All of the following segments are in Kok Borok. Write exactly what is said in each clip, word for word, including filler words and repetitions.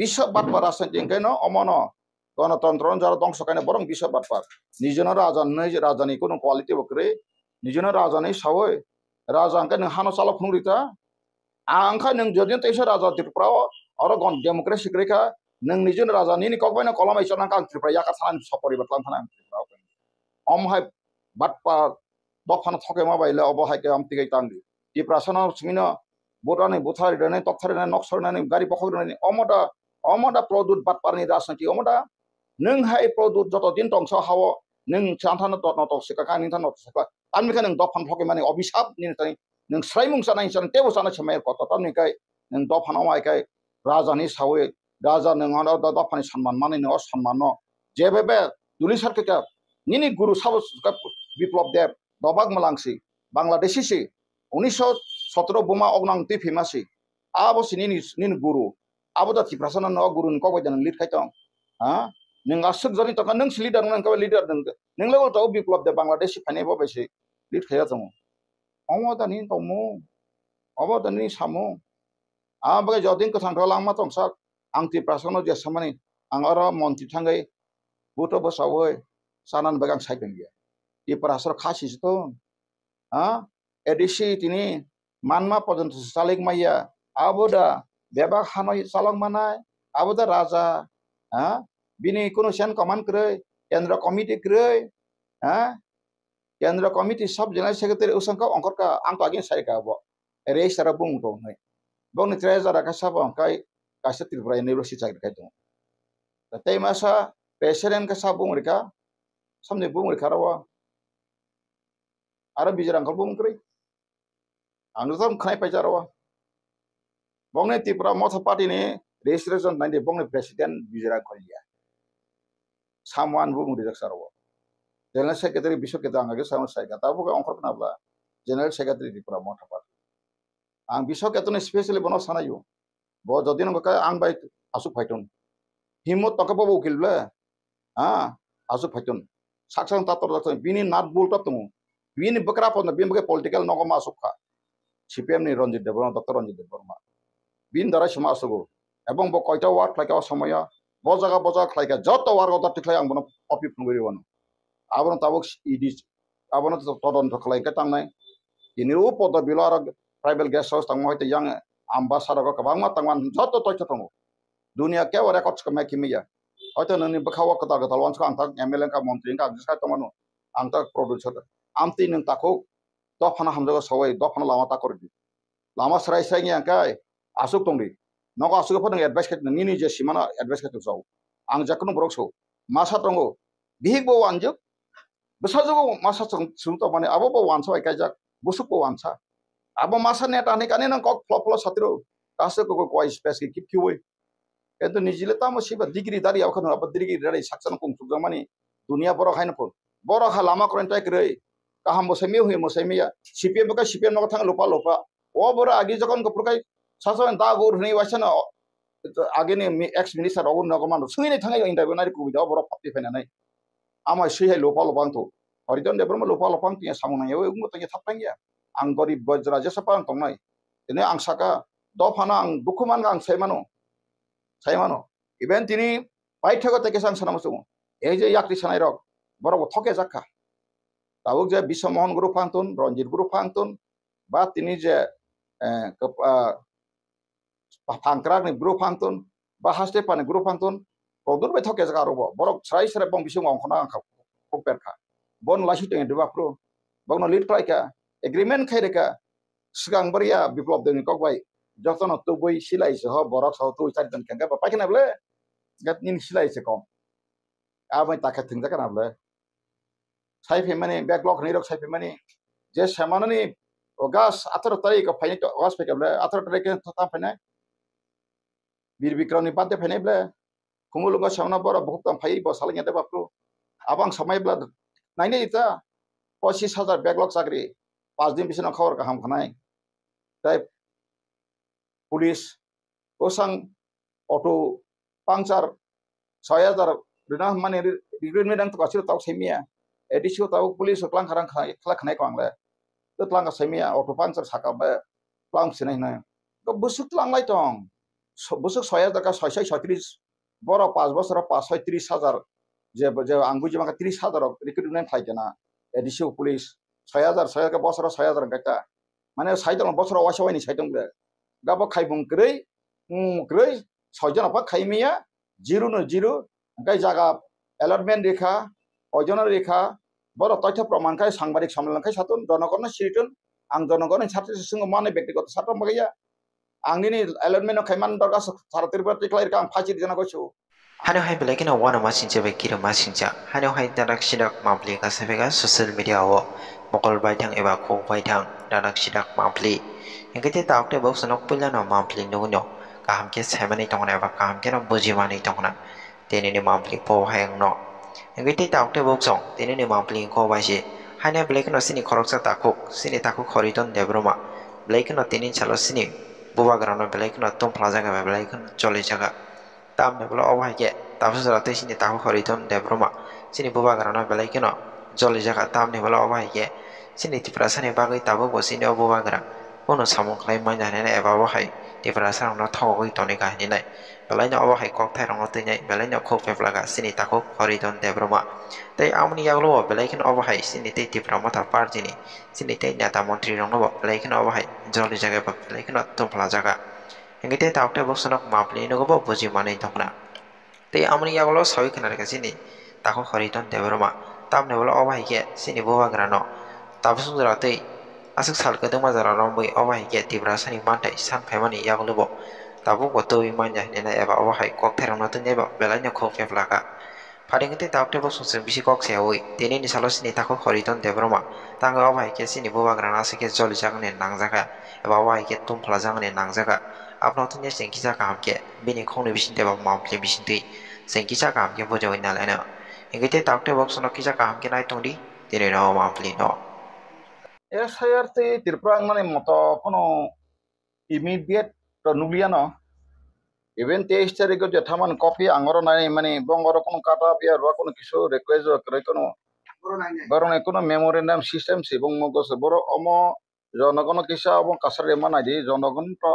Bisa batpar rajniti hwnkhe no omono, gonotontro no jora dongso khaina borok bisa batpar. Nijino raja ni, raja ni kunu quality bo kwrwi. Nijino raja ni sawi, raja hwnkhe nwng hano chalok phunuk rita. Ang kha nwng jodi teisa raja Tripura o, oro gon democracy kwrwi kha, nwng nijino raja nini kok bai no kolom bai chana kha ang Tripura yakar sana ni soporibar tlang thana ang Tripura o. Om hai batpar dophano thokema bai le obo hai khe amtwi khe tang di. Tiprasa no simi no buthani, buthari rani, tokthari rani, noksor rani, gari bokhok rani, omo da, omo da Pradyut batpar ni rajniti, omo da nwng hai Pradyut joto din tongsa hao, nwng chanthano tot no tok sika, kani thano tok sika. Tamni khe nwng dophan thokemani obisap nini tani nwng sraimung chana hinsa tebo chana semai koto tamni kai nwng dophano mai kai raja ni sawi raja nwng ano do dophani sanman mani nwng o sanman no jebebe duli sarkika nini guru sabo ka Biplop Deb dobak malangsi Bangladeshi si unisho sotro buma ognang twi phima si abo si nini nini guru abo da Tiprasa no guru ni kok bai da nwng lead khai tong ha nwng aswk jani tongkha nwng si leader nwng khe leader nwng nwng level to Biplop Deb Bangladeshi phainai bo bai si lead khaiya tongo. Omo da nini tongmung, obo da nini samung. Ang bagwi jodin kwthang khe langma tongsak, ang Tiprasa no je samani, ang oro montri thangwi, buto bwsawi, chanani bagwi ang sai tongya. Tiprasa rok kha sisi tong. Ha? A D C tini manma pojonto se chalik maya. Abo da bebak hanoi chalok manai, abo da raja. Ha? Bini kunu sen command kwrwi, kendro committee kwrwi. Ha? Kendra Committee Sub General Secretary wsang kha ongkhor kha, ang to agini sai kha bo. Register bung tong nai. Bongni treasurer kha sabo ang kai kaisa Tripura University chakri khai tongo. Tei masa president kha sabo bung rika, samni bung rika rawa. Aro Bijay Rangkhol bung kri. Ang joto khnai paijak rw. Bongni Tipra Motha Party ni registration naidi bongni president Bijay Rangkhol ya. Someone bo mung rijak sa rw. General Secretary Biswaketa ang age someone sai ka. Tabuk ongkhor khna bla General Secretary Tipra Motha Party. Ang Biswaketa ni specially bono sanayo. Bo jodi nang kha ang bai asuk phaiton. Himot tongkha bo ukil ble. Ha, asuk phaiton. Saksa ta tor tor bini nat bul ta tongo. Bini bwkra pon bini bwkhe political nogo ma asuk kha. C P M ni Ranjit Debbarma, Doctor Ranjit Debbarma. Bini dara sima asugo. Ebong bo koita ward khlaikha o somoyo. Bo jaga bo jaga khlaikha joto ward o dati khlai ang bono copy phunugwi rwano. Abono tabuk E D abono to-, todonto khlai khe tangnai. Tini o podobilo aro tribal guest house tangma hoite yang ambassador rok kwbangma tangma joto toitha tongo. Dunia kebo record se kemya kimiya. Hoito nini bwkha o kwtal kwtal wansukha ang tak M L A wngkha, montri wngkha, ang jeska tongmano. Ang tak producer. Amtwi nwng takhuk dophano hamjago sawai dophano lama ta kwrwidi. Lama srai srai wngya hwnkhe aswk tongdi. Nogo aswk phano nwng advice khai nini je simano advice khai tongsa. Ang jekheno borok so masa tongo. Bihik bo wanjak. Bwsajwk bo masa chwng, chwng tongmani abo bo wansa bai kaijak. Busuk bo wansa. Abo masa neta hinwi kani nang kok phlo phlo satiro. Kaso kok koi space ki kip kiwi. Ento nijile tamo siba degree dari abo khano abo degree dari saksa no kung chukjak mani. Dunia borok haino phun. Borok ha lama kwrwng tai kwrwi. Kaham bo saimia hwi mo saimia. C P M bo kai C P M nogo thang lupa lupa. O borok agi jokon ko purkai sasa da gur hwnwi waisa no. Agini mi-, ex minister rogo nogo mano. Swngwi nai thangwi interview nari kubui da o borok pati phainanai. Ama swi hai lupa lupa ang to. Horiton Debbarma lupa lupa ang tiya samung nang yawi ungbo tanya thap tang ya. Ang gorib gojra jesa pa ang tongnai. Tini ang saka dophano ang dukhu man ang sai mano. Sai mano. Even tini paithago teke sang sana musumo. Ei je yakti sanai rok borok bo thoke jakha. Tabuk je Biswa Mohan group phang tun, Ranjit group phang tun, ba tini je, eh, kep-, ah, pa-, phangkrak ni bru phang tun, ba haste pani bru phang tun, kodur bai thoke jaga aro bo. Borok srai srai bong bising ongkhona ang kha, kok per kha. Bon laisi tong diba phru. Bongno lead khlai kha, agreement khai reka. Swkang bwrya Biplop Debni kok bai. Jotono tubui silai se ho, borok so tubui chari ton kengkha ba paikhe na ble. Gat nini silai se kom. Abai takhe thwng jakha na ble. Sai phaimani, backlog hinwi rok sai phaimani. Je semanani August atharo tarik o phainai to, August phaikha ble, atharo tarik khe tha phainai. Bir Bikram ni birthday phainai ble. Khumulwngo semana bora bukhuk tong phai bo salai de bapru. Abang samai ble nainai ta pochis hajar backlog chakri. Pas din bisino khobor kaham khanai. Tai police bosang auto puncture soi hajar rina mani re-, recruitment ang to kasiro tau semia. A D C o tau police o tlang kharang khai, khala khanai ko ang le. To tlang ka semia, auto puncture saka be tlang sinai hinai. Ko busuk tlang lai tong. so-, bwswk soi hajar ka soi soi soi tris, borok paanch bosoro paanch soi tris hajar, je, je ang buji mankha tris hajar rok recruitment khlai kena, A D C o police soi hajar, soi hajar ka bosoro soi hajar wngkha ta. Mane sai tongno bosoro waisa waini sai tong bre. Gabo khaibung kwrwi, mm, kwrwi, soi jona pha khai maya, zero no zero, hwnkhe jaga allotment rikha, koijono rikha, borok toitha proman khai sangbadik somlon khai satun, jonogonno siriton, ang jonogonno satri swngo mane bektigoto satong bagya. Ang nini allotment no khai man dorga sa-, sara Tripura tikhlai rikha ang phaichir jona goisu. Hano hai belai kheno uanama singcha bai kirima singcha. Hano hai danak sidak mapli kasa bega social media o mokol baithang eba khuk baithang danak sidak mapli. Hingke te tabuk te bok sonok puila no mapli nugui no kaham khe saimani tongna eba kaham khe no bujimani tongna. Tini ni mapli po hai wngno. Hingke te tabuk te bok song tini ni mapli ko bai se. Haino belai kheno sini khoroksa takhuk, sini takhuk Horiton Debbarma. Belai kheno tini salo sini bubagra no belai kheno tumphla jaga bai belai kheno choli jaga. Tamni bwla obo hai khe tabuk jora tei sini takhuk Horiton Debbarma sini bubagra no belai kheno joli jaga. Tamni bwla obo hai khe sini Tiprasa ni bagwi tabuk bo sini o bubagra bono samung khlai manya hinwi nai eba obo hai Tiprasa rok no thogogwi toni kha hinwi nai. Belai no obo hai kokthai rok no twi nai belai no khuk pepla kha sini takhuk Horiton Debbarma. Tei amoni yagulo bo belai kheno obo hai sini tei Tipra Motha party ni sini tei neta montri rok no bo belai kheno obo hai joli jaga eba belai kheno tumphla jaga. Hingke tei tabuk tei bok sonok mapli nugo bo buji manwi tongna. Tei amoni yagulo sawi khna rwkha chini takhuk Horiton Debbarma. Tamni bwla obo hai khe chini bubagra no tabuk swngjora tei aswk sal kwdwkma jora romwi obo hai khe Tiprasa ni manthai san phaimani yagulo bo tabuk bo twiwi manya hinwi nai eba obo hai kokthai rok no twi nai bo belai no khuk pepla kha. Phaidi hwnkhe tei tabuk tei bosong chwng bisi kok sayawi tei nini salo chini takhuk Horiton Debbarma tangwi obo hai khe chini bubagra no aswk khe jolijaknani nangjakha eba obo hai khe tumphla jaknani nangjakha. Abono tungya chwng kisa kaham khe bini khokni bisingtwi eba mapli bisingtwi chwng kisa kaham khe bujawi nalaino. Hwnkhe tei tabuk tei bosongno kisa kaham khe nai tongdi tini no mapli no. S I R tei Tripura wngnani moto kheno immediate to nukliya no. Even teis tarikh o je thaman copy ang oro nai mani bong oro kono kata piya rwa kono kisu request o kwrwi kono borok nai kono memorandum system si bong mogo se borok omo jonogono kisa obo kasar rema nai di jonogon to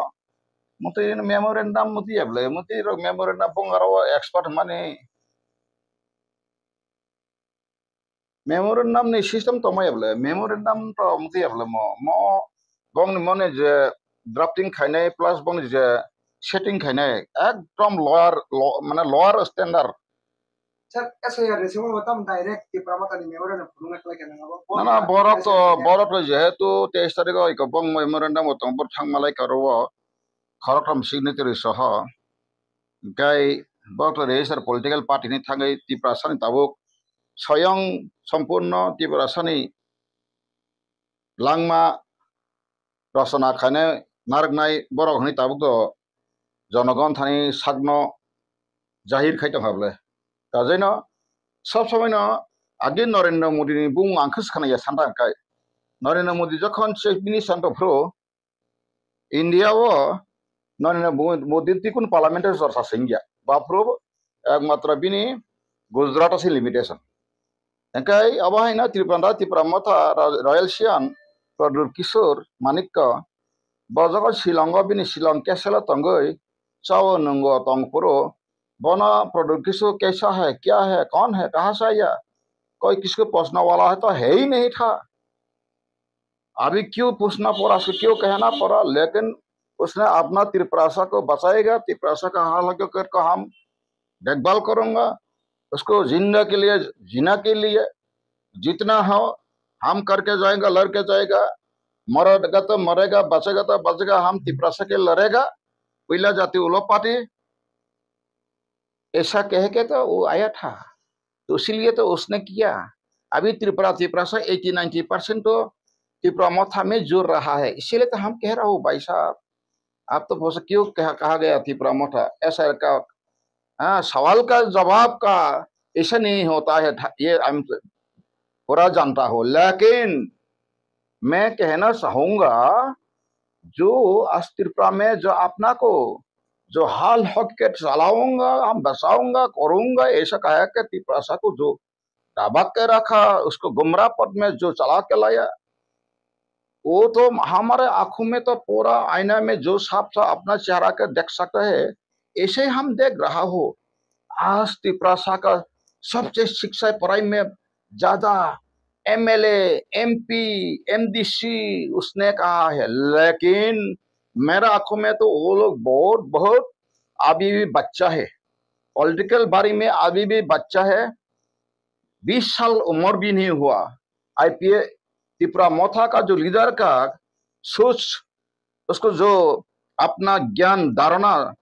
mutwi memorandum mutwi ya bwle mutwi rok memorandum bong aro expert mani memorandum ni system tongmaya bwle memorandum to mutwi ya bwle mo mo bongni mone je drafting khainai plus bongni je setting khainai ekdom lower lo-, mane lower standard. Sir, S I R ni simo tam direct Tipra Motha ni memorandum phunukna khlai kha nang abo. Na na borok to borok to jehetu teis tarikh o iko bong memorandum o tong bor thang malai karo o khoroktham signatory soho. Hingkai borok to register political party ni thangwi Tiprasa ni tabuk soyong sompurno Tiprasa ni langma rosona khainai narwknai borok hwnwi tabuk to jonogon thani sakno jahir khai tongkha bwle. Kajaino sob somoino age Narendra Modi ni bumung ang khe swkhanaiya santa hwnkhe Narendra Modi jokhon chief minister wngtong phuru India o Narendra Mo-, Modi twi kun parliament o jorsa sengya. Baphuru ekmatro bini Gujarat o se limitation. Hingke abo haino Tripura, Tipra Motha, Ra-, Royal Sian, Pradyut Kishore, Manikya, bo jogo Shillong o bini Shillong Castle o tongwi chao nwngo tong phuru, bono Pradyut Kishore kaisa hai, kya hai, kaun hai, kaha se aaya? Koi kisko posna wala hai to hai nahi tha. अभी क्यों पूछना पड़ा, उसको क्यों कहना पड़ा, लेकिन उसने अपना त्रिप्रासा को बचाएगा, त्रिप्रासा का हाल हकीकत को हम देखभाल करूंगा, उसको जिंदा के लिए, जीना के लिए जितना हो हम करके जाएगा, लड़के जाएगा, मरेगा तो मरेगा, बचेगा तो बचेगा, हम त्रिप्रासा के लड़ेगा, कोयला जाति उलो पार्टी। ऐसा कह के तो वो आया था, तो इसीलिए तो उसने किया। अभी त्रिपुरा, त्रिपुरा से एटी नाइंटी परसेंट तो त्रिपुरा मोथा में जुड़ रहा है, इसीलिए तो हम कह रहा हूँ भाई साहब, आप तो बोल सकते हो कहा, कहा गया त्रिपुरा मोथा ऐसा का, हाँ, सवाल का जवाब का ऐसा नहीं होता है, ये हम पूरा जानता हूँ, लेकिन मैं कहना चाहूंगा, जो आज त्रिपुरा में जो अपना को, जो हाल हकीकत चलाऊंगा, हम बचाऊंगा, करूंगा, ऐसा कहा कि त्रिपुरा सा को जो दबा के रखा, उसको गुमराह पद में जो चला के लाया, वो तो हमारे आंखों में तो पूरा आईना में जो साफ साफ अपना चेहरा के देख सकता है, ऐसे ही हम देख रहा हो। आज तिपरासा का सबसे शिक्षा पढ़ाई में ज्यादा एमएलए, एमपी, एमडीसी उसने कहा है, लेकिन मेरा आंखों में तो वो लोग बहुत, बहुत अभी भी बच्चा है। पॉलिटिकल बारे में अभी भी बच्चा है, बीस साल उम्र भी नहीं हुआ। आईपीए तिपरा मोथा का जो लीडर का सोच, उसको जो अपना ज्ञान, धारणा,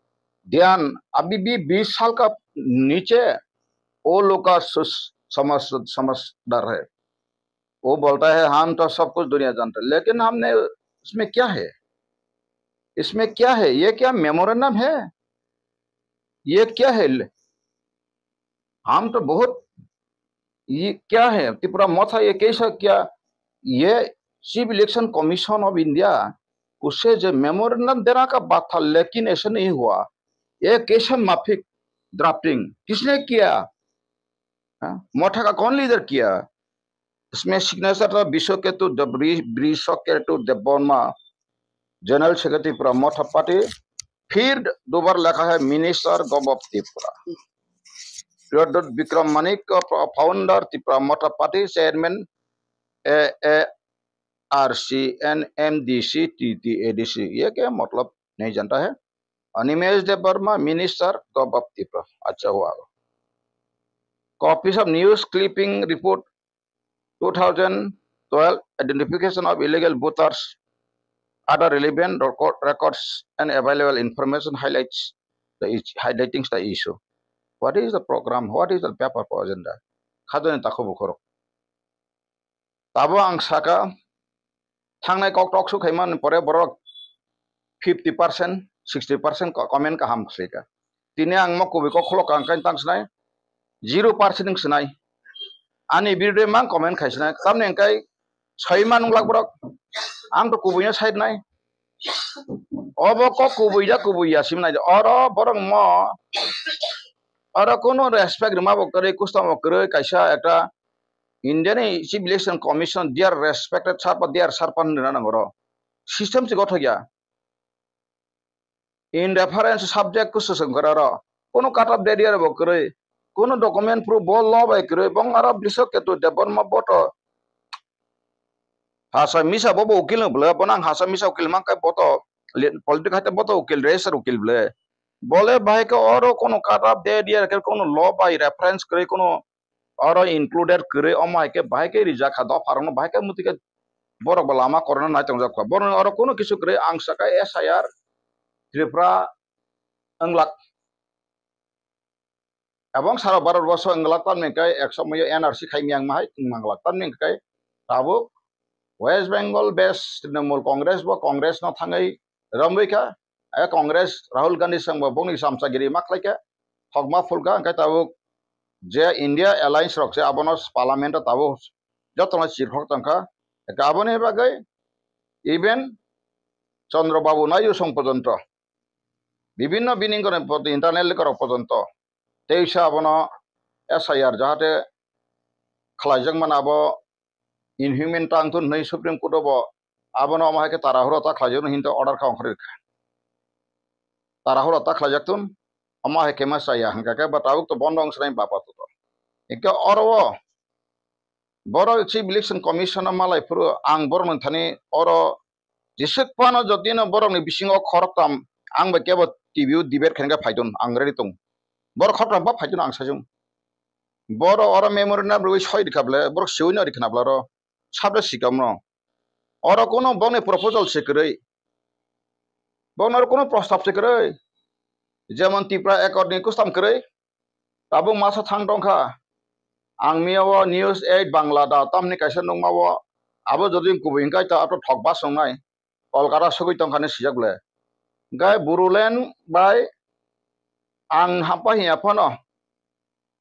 ध्यान अभी भी बीस साल का नीचे, वो लोग का सोच समझ, समझदार है। वो बोलता है, "हम तो सब कुछ दुनिया जानते हैं," लेकिन हमने इसमें क्या है? इसमें क्या है? ये क्या मेमोरेंडम है? ये क्या है? हम तो बहुत, ये क्या है? तिपरा मोथा ये कैसा क्या? ये chief election commission of India, उसे जो मेमोरेंडम देना का बात था, लेकिन ऐसा नहीं हुआ। ये कैसे माफिक ड्राफ्टिंग किसने किया? हाँ? मोथा का कौन लीडर किया? इसमें सिग्नेचर था विश्वकेतु देव-, वृ-, Vrishaketu Debbarma, general secretary Tipra Motha party. फिर दोबारा लिखा है minister government of Tripura. Pradyot Bikram Manik का फ-, founder Tipra Motha party, chairman A, A R C N M D C T T A D C. ये क्या मतलब नहीं जानता है? Animesh Debbarma, minister government of Tripura. अच्छा हुआ। Copies of news clipping report two thousand twelve, identification of illegal voters, other relevant record, records and available information highlights the is-, highlighting the issue. What is the program? What is the paper for agenda? Khajani takhu bukhorok. Tabo ang saka, thangnai kok tok su khaimani pore borok fifty percent, sixty percent ko-, comment kaham khlaika. Tini ang mo kubui kok khulok ang kain tang sinai, zero percent wng sinai. Ani birde mang comment khai sinai. Tamni hwnkhe soi man wng lak borok. Ang to kubui no side nai. Obo kok kubui ya, kubui ya sim nai. Oro borok mo, oro kono respect rima bo kwrwi, kusta bo kwrwi, kaisa ekta India ni Chief Election Commission, dear respected sir, dear sir, pan nang oro. System se gothok ya. In reference subject kusu sengkara ro. Kono cut off date ya bo kwrwi. Kono document proof bo law bai kwrwi. Bong aro Bishok Ketu Debbarma boto. Hasa misa bo bo ukil no bwle. Bo nang hasa misa ukil mang kai boto. Li-, politics hai te boto ukil, register ukil bwle. Bole bahai ke oro kono cut off date ya ke kono law bai reference kwrwi kono oro included kwrwi, omo hai khe bahai khe rijak kha, dopha rokno bahai khe muti khe borok bo lama korna nai tongjak kha. Borok oro kono kisu kwrwi ang saka S I R Tripura wng lak. Ebong sara Bharat borso wng lak tamni khe ek somoyo N R C khai miyang mahai wng mang lak tamni khe tabuk West Bengal base Trinamool Congress bo Congress no thangwi romwi kha. E Congress Rahul Gandhi sengbo bongni samsagiri ma khlai kha, thokma phul kha, hwnkhe tabuk je India Alliance rok se abono parliament o tabuk jotono chirkhok tong kha. Hwnkhe aboni bagwi even Chandra Babu Naidu song porjonto, bibhinno bini internal leader rok porjonto teisa abono S I R jahate khlaijak mano abo inhuman tang thun hwnwi Supreme Court o bo abono omo hai khe tarahura ta khlaijak hwnwi hinto order kha ongkhorwi rwkha. Tarahura ta khlaijak thun, omo hai khe ma chaya hwnkha khe bo tabuk to bondo wng swnai bapa to. Hwnkhe oro o borok Chief Election Commission o malai phuru ang borok ni thani oro jeswk phano jotino borok ni bisingo khoroktham ang bai kebo T V o debate khaina phai thun ang ready tong. Borok khoroktham ba phai thun ang sajung. Borok oro memorandum rwui soi rikha ble, borok siui no rikha na bla ro, sabda sikam no. Oro kono bongni proposal se kwrwi. Bongni oro kono prostab se kwrwi. Jemon Tipra Accord ni kustam kwrwi. Tabuk masa thang tongkha. Ang miya o News eight Bangla da tamni kaisa nukma o. Abo jodi kubui hwnkhe ta ato thok bas wngnai. Kolkata sogwi tongkha hinwi swijak ble. Hwnkhe Bodoland bai ang hampa hiya phano.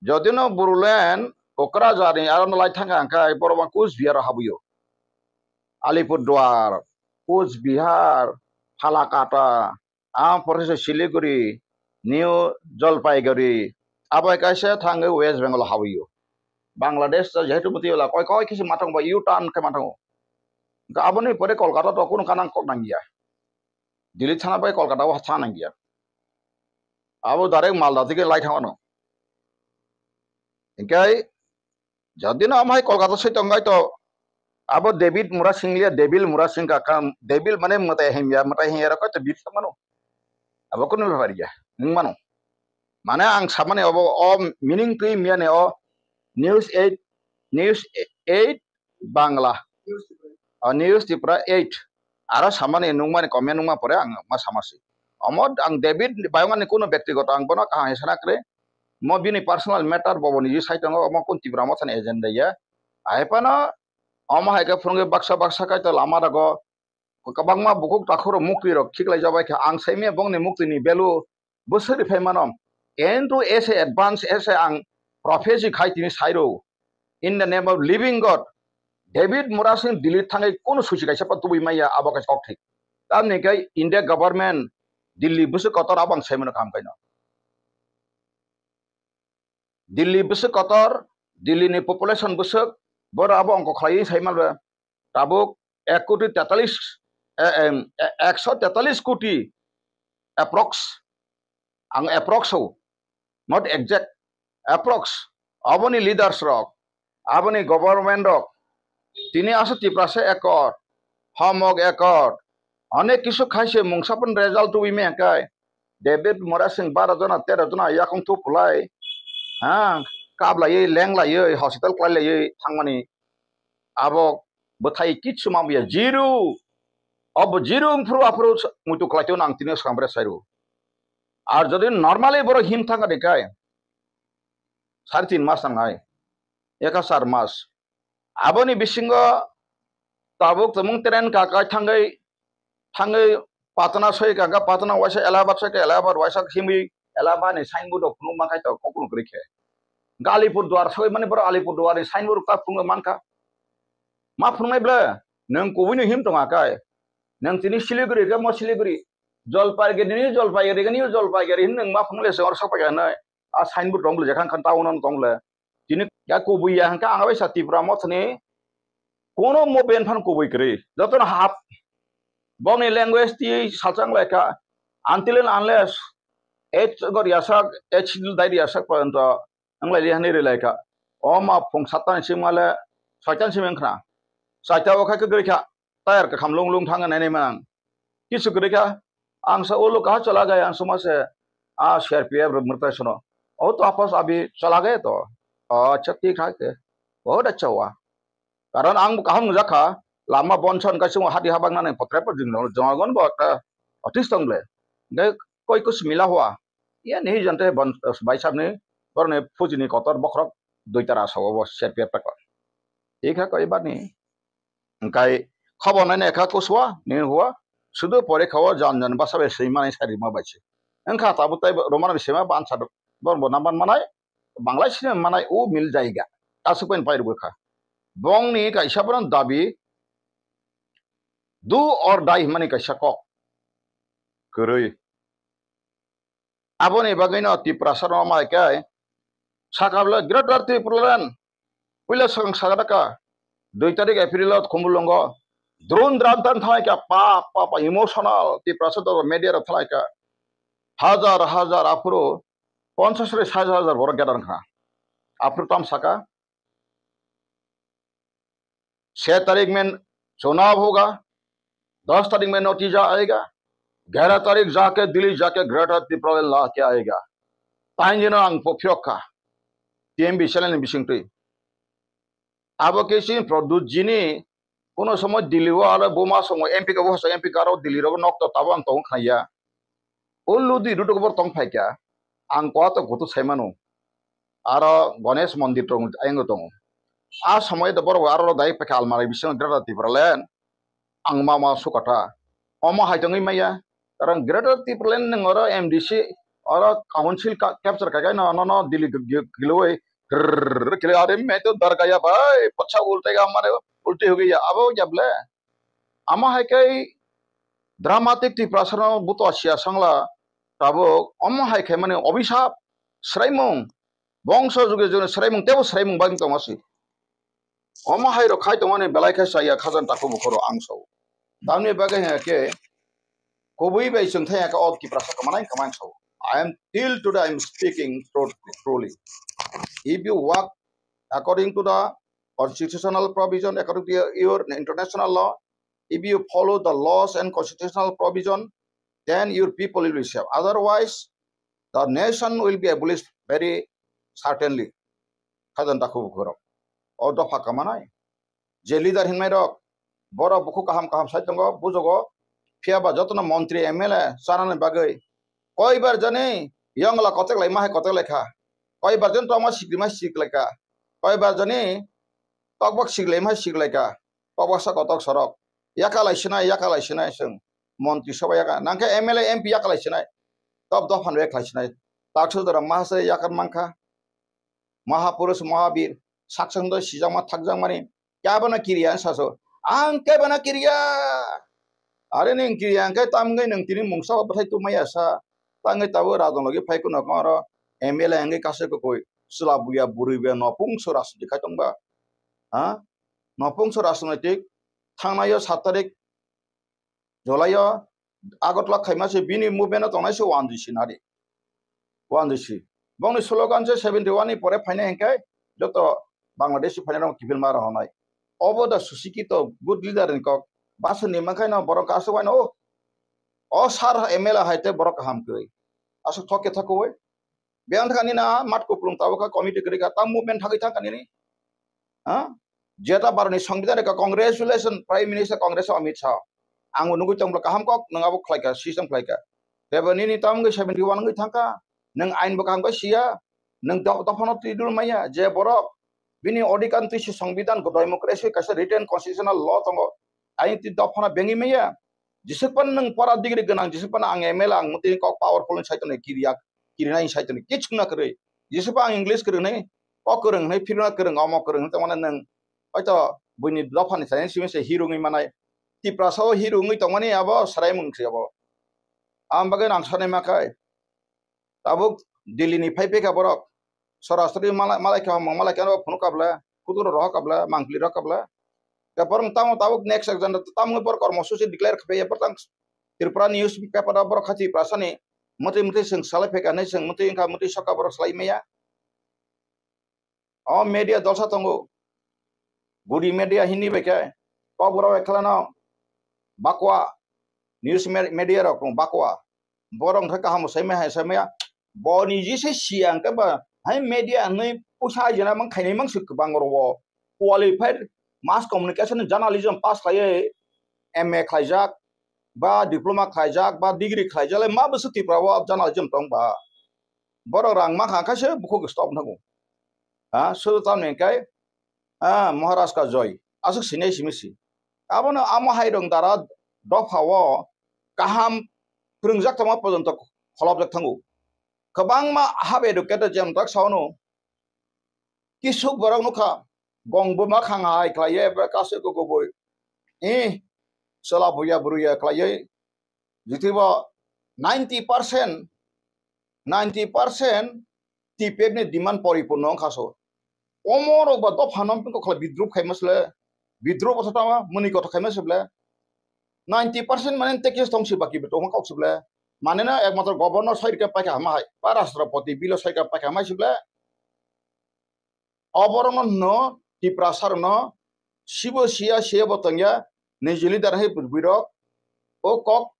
Jodino Bodoland Kokrajhar ni aro no lai thangkha hwnkhe borok ma Coach Bihar o habwi o. Alipurduar, Coach Bihar, Phalakata, ang poresa Siliguri, New Jalpaiguri, abo hai kaisa thangwi West Bengal o habwi o. Bangladesh ta jehetu muti ola koi koi kisa matang ba U-turn khe matang o. Aboni pore Kolkata to kunu kanang kok nangya. Delhi thana bai Kolkata o thana nangya. Abo direct Malda thike lai thangmano. Hinkhe jodi no amhai Kolkata soi tongbai to abo David Murasing liya, Devil Murasing ka kam, Devil mane mwtai himya, mwtai himya rok to bit mano. Abo kunu bepar ya, nwng mano. Mane ang samani obo o meaning twi miyane o News eight, News eight Bangla, o News Tripura eight. Aro samani nungmani comment nungma pore ang ma samasi. Omo ang David bayongani kuno bektigoto ang bono kaham sana kre. Mo bini personal matter boboni ji sai tongo, omo kun Tipra mothani agenda ya. Aipano omo hai khe phwrwngwi baksa baksa kaito lama rogo kwbangma bukhuk takhurok mukti rok khiklai jabai kha. Ang saimya bongni mukti ni value bwswk ri phai mano. Kintu ese advance ese ang prophecy khai tini sairo. In the name of living God, David Murasing Delhi thangwi kunu suchi kaisa pa tubui maya abo kaisa kok thik. Tamni khe India government Delhi bwswk kotor abo ang saimano kaham kaino. Delhi bwswk kotor, Delhi ni population bwswk, boro abo ongko khlaiwi saimanle tabuk ek koti tetalis, eh, em, eh, ekso tetalis koti approx, ang approx o, not exact, approx, aboni leaders rok, aboni government rok, tini aswk Tiprasa accord, Homok accord, onek kisu khaise mungsa pun result tubui me kai, David Murasing baro jona tero jona yakung thu pulai, ha, kablaiwi lenglaiwi hospital khlailaiwi thangmani abo bwthai kichu mamya zero. Obo zero wngphuru aphuru muitu khlaitwi nang tini swkang bre sairu. Ar jodi normally boro him thangkha de kai sari tin mas nangnai, eka sar mas. Aboni bisingo tabuk tumung tren kakai thangwi thangwi Patna soi kaka, Patna waisa Allahabad soi ka, Allahabad waisa himwi Allahabad ni signboard rok phunuk mankhai to kokno kwrwi khe. Alipur Duar soi mani boro Alipur Duar ni signboard rok ta phunuk mankha. Ma phunuknai ble, nwng kubui no him tonga kai. Nwng tini Siliguri khe mo Siliguri, Jolpaiguri ni Jolpaiguri ni Jolpaiguri hin nwng ma phunuk le se oro sok pai kha hinwi. A signboard tong ble jekhang khan town no tong ble. Tini ya kubui ya hwnkhe ang bai sa Tipra mothani kono movement phan kubui kwrwi. Jotono hap bongni language twi salsa wnglaikha. Until and unless age gor yasak, age dai yasak porjonto wnglaili hinwi rwlaikha. O ma phung satta ni simi le soita ni simi wngkha. Saita o khai kwrwi kha. Tayar kakham lung lung thang nai nai mang. Kisu kwrwi kha, ang sa ulo kaha chala gaya ang suma se, a C R P F rok mwtai sono. O to apos abi chala gaya to. O acha thik thak khe. Bahut acha hua. Karon ang bo kaham nujak kha, lama bon son kaisa hadi habak nani potre po jing jong gon bo ta otis tong ble. Ngai koi kus mila hua. Ye nahi jante bon bai sabni borni phujini kotor bokhorok dui tara sawo bo C R P F ta kor. Thik kha koi bani. Hingkai khobor nai nai kha kuswa, ni hua, sudu pore kha o jan jan basa bai swi mani sari ma bai se. Wngkha tabuk tai romana bai sima bansa do, bor bo naman manai, Bangla sini manai o mil jaiga. Aswk pen pai rwkha. Bongni kaisa bono dabi do or die himani kaisa kok. Kwrwi. Aboni bagwino Tiprasa rok mai khe sakha bwle Greater Tipraland. Puila swkang sakha daka dui tarik April o Khumulwngo drone drum tan thanglai kha pa pa pa emotional Tiprasa dol media rok thanglai kha hajar hajar aphuru ponchash ri sait hajar borok gather wngkha aphuru tam sakha छह तारीख में चुनाव होगा, दस तारीख में नतीजा आएगा, ग्यारह तारीख जाके दिल्ली जाके ग्रेटर तिप्रालैंड ला के आएगा। Tainjino ang pho phiyok kha T M B channel ni bisingtwi. Abo khe chini Pradyut jini kono somoy Delhi o aro buma songo M P ka bo hoso M P ka aro Delhi rogo nok to tabo ang tong khnaya. O ludi rudo bor tong phai kha, ang koa to kutu sai mano. Aro Ganesh mondir tong, ayang tongo. A somoy to borok aro dai pakha almari bisingo Greater Tipraland, ang ma ma sukatha. Omo hai tongwi maya. Karon Greater Tipraland nwng oro M D C, oro council ka-, capture kai kai no, no, no, Delhi g-, g-, giloi, grrrr, giloi, "अरे मैं तो डर गया भाई, पछा उल्टेगा हमारे, उल्टी हो गई है।" Abo ya ble. Amo hai kai dramatic Tiprasa no buto sia songla tabuk omo hai khai mani obisap sraimung bongso juge juge sraimung tebo sraimung bagwi tongma si. Omo hai rok khai tongmani belai khe chaya khajang takhuk bukhoro ang sao. Tamni bagwi hwnkhe kubui bai chwng thai hwnkhe o Tiprasa kwmanai kwmai ang sao. I am till today I am speaking tru-, truly. If you work according to the constitutional provision, according to your, your international law, if you follow the laws and constitutional provision, then your people will be safe. Otherwise, the nation will be abolished very certainly. Khajang takhuk bukhorok. O dopha kwmanai. Je leader hinmai rok, borok bukhuk kaham kaham sai tongo, bujogo. Phiya ba jotono montri M L A chanani bagwi koibar jani yongla kotek lai ma hai kotek lai kha. Koibar jani tongma sikri ma sik lai kha. Koibar jani tokbok siklai ma siklai kha. Tokbok sa kotok sorok. Yakalai sinai, yakalai sinai chwng. Montri soba yaka. Nangkhe M L A, M P yakalai sinai. Top dophan bai khlai sinai. Taksa jora mahasai yakan mankha. Mahapurush, mahabir. Saksang doi sijakma thakjakmani. Kebono kiriya ang saso. Ang kebono kiriya. Are ning kiriya ang khe tamgwi nang tini mungsa o bwthai tumaya sa. Tangwi tabuk rajon logi phai kuno koro M L A wngwi kase kokoi. Chwla buya bwrwi buya nopung so rajniti khai tongba. Ha? Nopung so rajniti thangnai o sat tarik July o Agartala khaima se bini movement o tongnai se one G C nari. One G C. Bongni slogan se seventy one ni pore phainai hwnkhe joto Bangladesh phainai rok kiphil ma rohonai. Obo da susikito good leader ni kok. Basuni mankhai no borok aswk waino o, o sar M L A hai te borok kaham kwrwi. Aswk thok khe thok kwrwi. Biyang thani na mat kuplung tabuk kha committee kwrwi kha tam movement thagwi thang kha nini. Ha? Jeta Bharotni Songbidan reka congratulation Prime Minister Congress Amit Shah. Ang nugui tong kaham kok nang abo khlai kha system khlai kha. Tebo nini tam wngwi seventy one wngwi thang kha. Nang ain bo kaham khe siya. Nang do-, dophano twi dul maya je borok bini odhikar twi se Songbidan democracy kaisa written constitutional law tongo. Ain twi dophano bengwi maya. Jesuk pan nang para degree gwnang, jesuk pan ang M L A ang mutwi kok powerful ni saitonwi kiriya, kirinai saitonwi kichwkna kwrwi. Jesuk pan ang English kwrwngnai, kok kwrwngnai, phirna kwrwng, omo kwrwng tongmani nang hoito buini dophani sai simi se hero wngwi manai. Tiprasa o hero wngwi tongmani abo swraimung se abo. Ang bagwi nang sanai ma khai. Tabuk Delhi ni phai phaikha borok. Sorasori malai, malai kha, malai kha phunuk kabla, kuturo rohok kabla, mangpli rohok kabla. Borok tamo tabuk next exam tamo borok kormo susi declare kha phaiya borok tang Tripura news paper o borok kha Tiprasa ni mutwi mutwi swng salai phaikha hinwi swng mutwi wngkha mutwi sokha borok salai maya. O media dolsa tongo. Gudi media hini bai khe kok borok ekhlano bakwa news me-, media rok tong bakwa. Borok wngkha kaham sai maya, sai maya. Bo ni je se siya hwnkhe ba hai media hinwi puisa ajina mang khainai mang se kwbang oro o. Qualified mass communication journalism pass khlaiwi M A khlaijak, ba diploma khlaijak, ba degree khlaijak, le ma bwswk Tripura o journalism tong ba? Borok rang ma kha khe se bukhuk stop thango. Ha, sudu tamni hwnkhe, ha, Maharaj ka joy. Aswk sinai simi si. Abono amo hai rong dara dopha o kaham phwrwngjak tongma porjonto kholopjak thango. Kwbangma half educated jemtak saono kisuk borok nukha, gong buma khang hai khlaiwi, eba kasu kukubui, eh, chwla buya buruya khlaiwi, jitibo ninety percent, ninety percent T P F ni demand poripurno wngkha so. Omo rok ba dopha no wngkha khlai bidrup khaima sle, bidrup asa tama muni kothok khaima sle, ninety percent mane tekis tong si baki beto wngkha kok sle. Mane na ekmatro governor soi rikha paikha hama hai, ba rashtrapati bilo soi rikha paikha hama hai sle. Oborokno hwno Tiprasa rokno sibo siya, siya bo tongya, niji leader hai bwrwirok o kok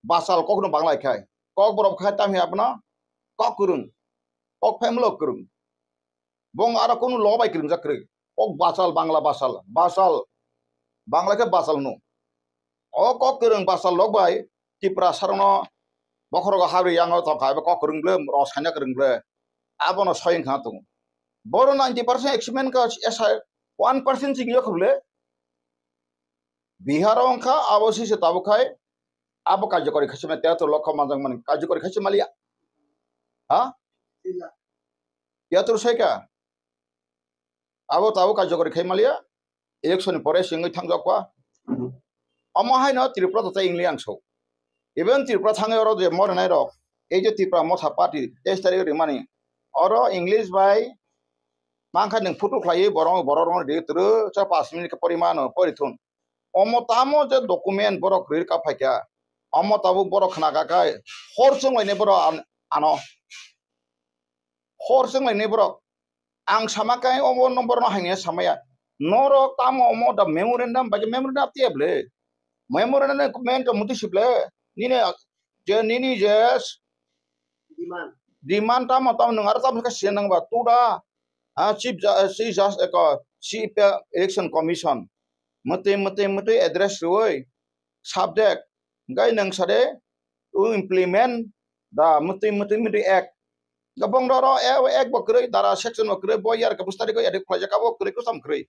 bachal kokno banglai khai. Kok borok khai tamhi abono kok kwrwng, kok phaimlo kwrwng. Bong aro kunu lo bai kwrwngjak kwrwi. Kok bachal, Bangla bachal, bachal, Bangla khe bachal hwno. O kok kwrwng bachal lok bai Tiprasa rokno bokhorogo habri yango tongkha, abo kok kwrwng ble, ros khaina kwrwng ble. Abono soi wngkha tongo. Boro ninety percent achievement kha, esa one percent chingyo kha ble. Bihar o wngkha, abo sise tabuk khai, abo karjokori khaisima tiyatur lokho manjakmani karjokori khaisi maliya. Ha? Tiyatur saika. Abo tabuk karjokori khai maliya. Election ni pore singwi thangjak kha. Omo haino Tripura to tei English ang so. Even Tripura thangwi oro je morenai rok, ei je Tripura Motha Party teis tarik rimani, oro English bai Mangkha nwng photo khlaiwi borok, borok rokno ri twrwk cha pash minute khe pori mano, pori thun. Omo tamo je document borok kwrwi rwkha phaikha, omo tabuk borok khna kha khai hor chwng lainai borok an-, ano. Hor chwng lainai borok. Ang sama khe omo no borokno hamya samaya. Norok tamo omo da memorandum bai khe memorandum tiya ble. Memorandum ni main to muti si ble. Nini je, nini je demand. Demand tamo tamo nwng aro tamo khe siya nang ba tuda. Ah, Chief Ju-, Chief Justice ko, Chief Election Commission. Muti, muti, muti address rwui subject. Gai nwng sade u implement da muti, muti, muti act. Gabong roro e, ek bo kwrwi, dara section bo kwrwi, bo yar ka bustari ko yadi khlaijak abo kwrwi, kusam kwrwi.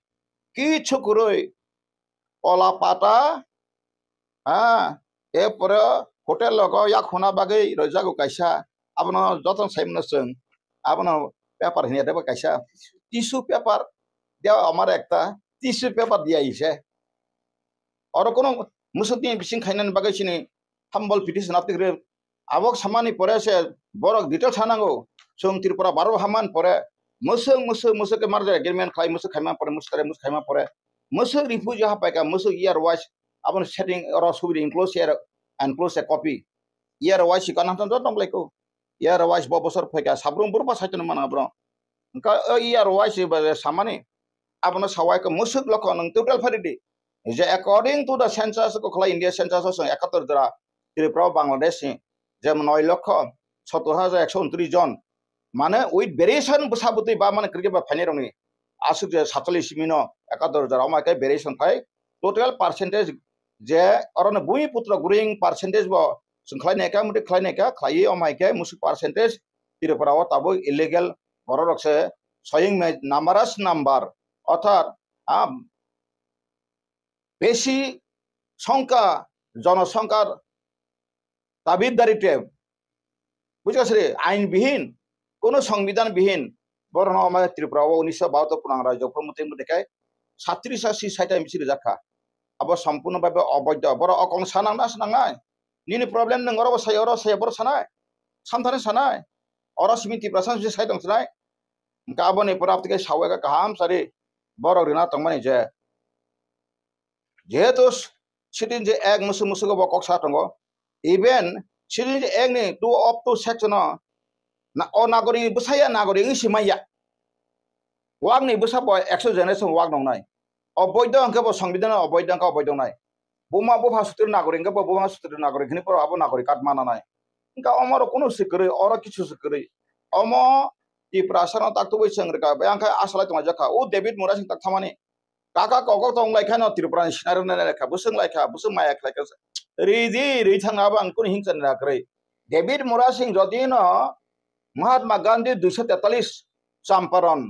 Kichu kwrwi. Ola pata, ha, e pore hotel logo yak huna bagwi roijago kaisa, abono jotono saimano chwng, abono paper hinya debo kaisa, tissue paper, dewa amar ekta, tissue paper diya ise. Oro kono musuk ni bising khainani bagwi sini humble petition apni kwrwi. Abok samani pore se borok detail sanango. Chwng Tripura baro haman pore musuk, musuk, musuk ke merger agreement khlai, musuk khaima pore, musuk tare, musuk khaima pore. Musuk refugee hapaika, musuk year wise aboni setting oro subidi enclose year, enclose a copy. Year wise kana tong tong lai ko. Year wise bo bosor phaika, sabrum burba saitun mana bro. Engka o year wise ba samani. Abono sawai ko musuk lokho nwng total phari di. Je according to the census ko khlai India census o chwng ekator jora Tripura o Bangladesh ni je noi lokho sottor hajar ekso untris jon. Mane with variation bwsa bwtwi ba mane cricket ba phainai rokni aswk je satchallis simi no ekator jora omai khe variation khai total percentage je oro no bui putro growing percentage bo chwng khlai nai kha muti khlai nai kha khlaiwi omai khe musuk percentage Tripura o tabuk illegal borok rok se soying mai numbers number orthat a besi songkha jonosongkha tabidari te bujhasri ain bihin kono songbidan bihin borok no ma Tripura o unisho bahator punang rajyo phro muti muti kai satris asi saita misi rijak kha abo sompurno bhabe oboidho borok okong sanang na sanang nai nini problem nwng oro bo sai oro sai borok sanai samthani sanai oro simi Tiprasa simi sai tong sanai hingke aboni pore abtike sawi kaham sari borok rina tongmani je jehetu Citizenship Act musuk musuk bo kok sa tongo. Even Citizenship Act ni two up to section o na, o nagorik bwsaya nagorik wngwi si manya. Wak ni bwsa bo ekso generation wak nongnai. O boido hwnkhe bo songbidan o boido hwnkhe o boido nai. Buma bupha sutri nagorik hwnkhe bo buma sutri nagorik hwnwi poro abo nagorik card mana nai. Hwnkhe omo rok kunu se kwrwi, oro kisu se kwrwi. Omo Tiprasa no tak tubui chwng rwkha, hwnkhe asalai tonglaijak kha. O David Murasing tak thamani. Kaka kokok tong lai kha no Tripura ni sinari nai lai kha, bwswng lai kha, bwswng maya khlai kha. Ri di, ri thang abo ang kunu hingcha ni rakrwi. David Murasing jodi no Mahatma Gandhi duiso tetalis Champaran,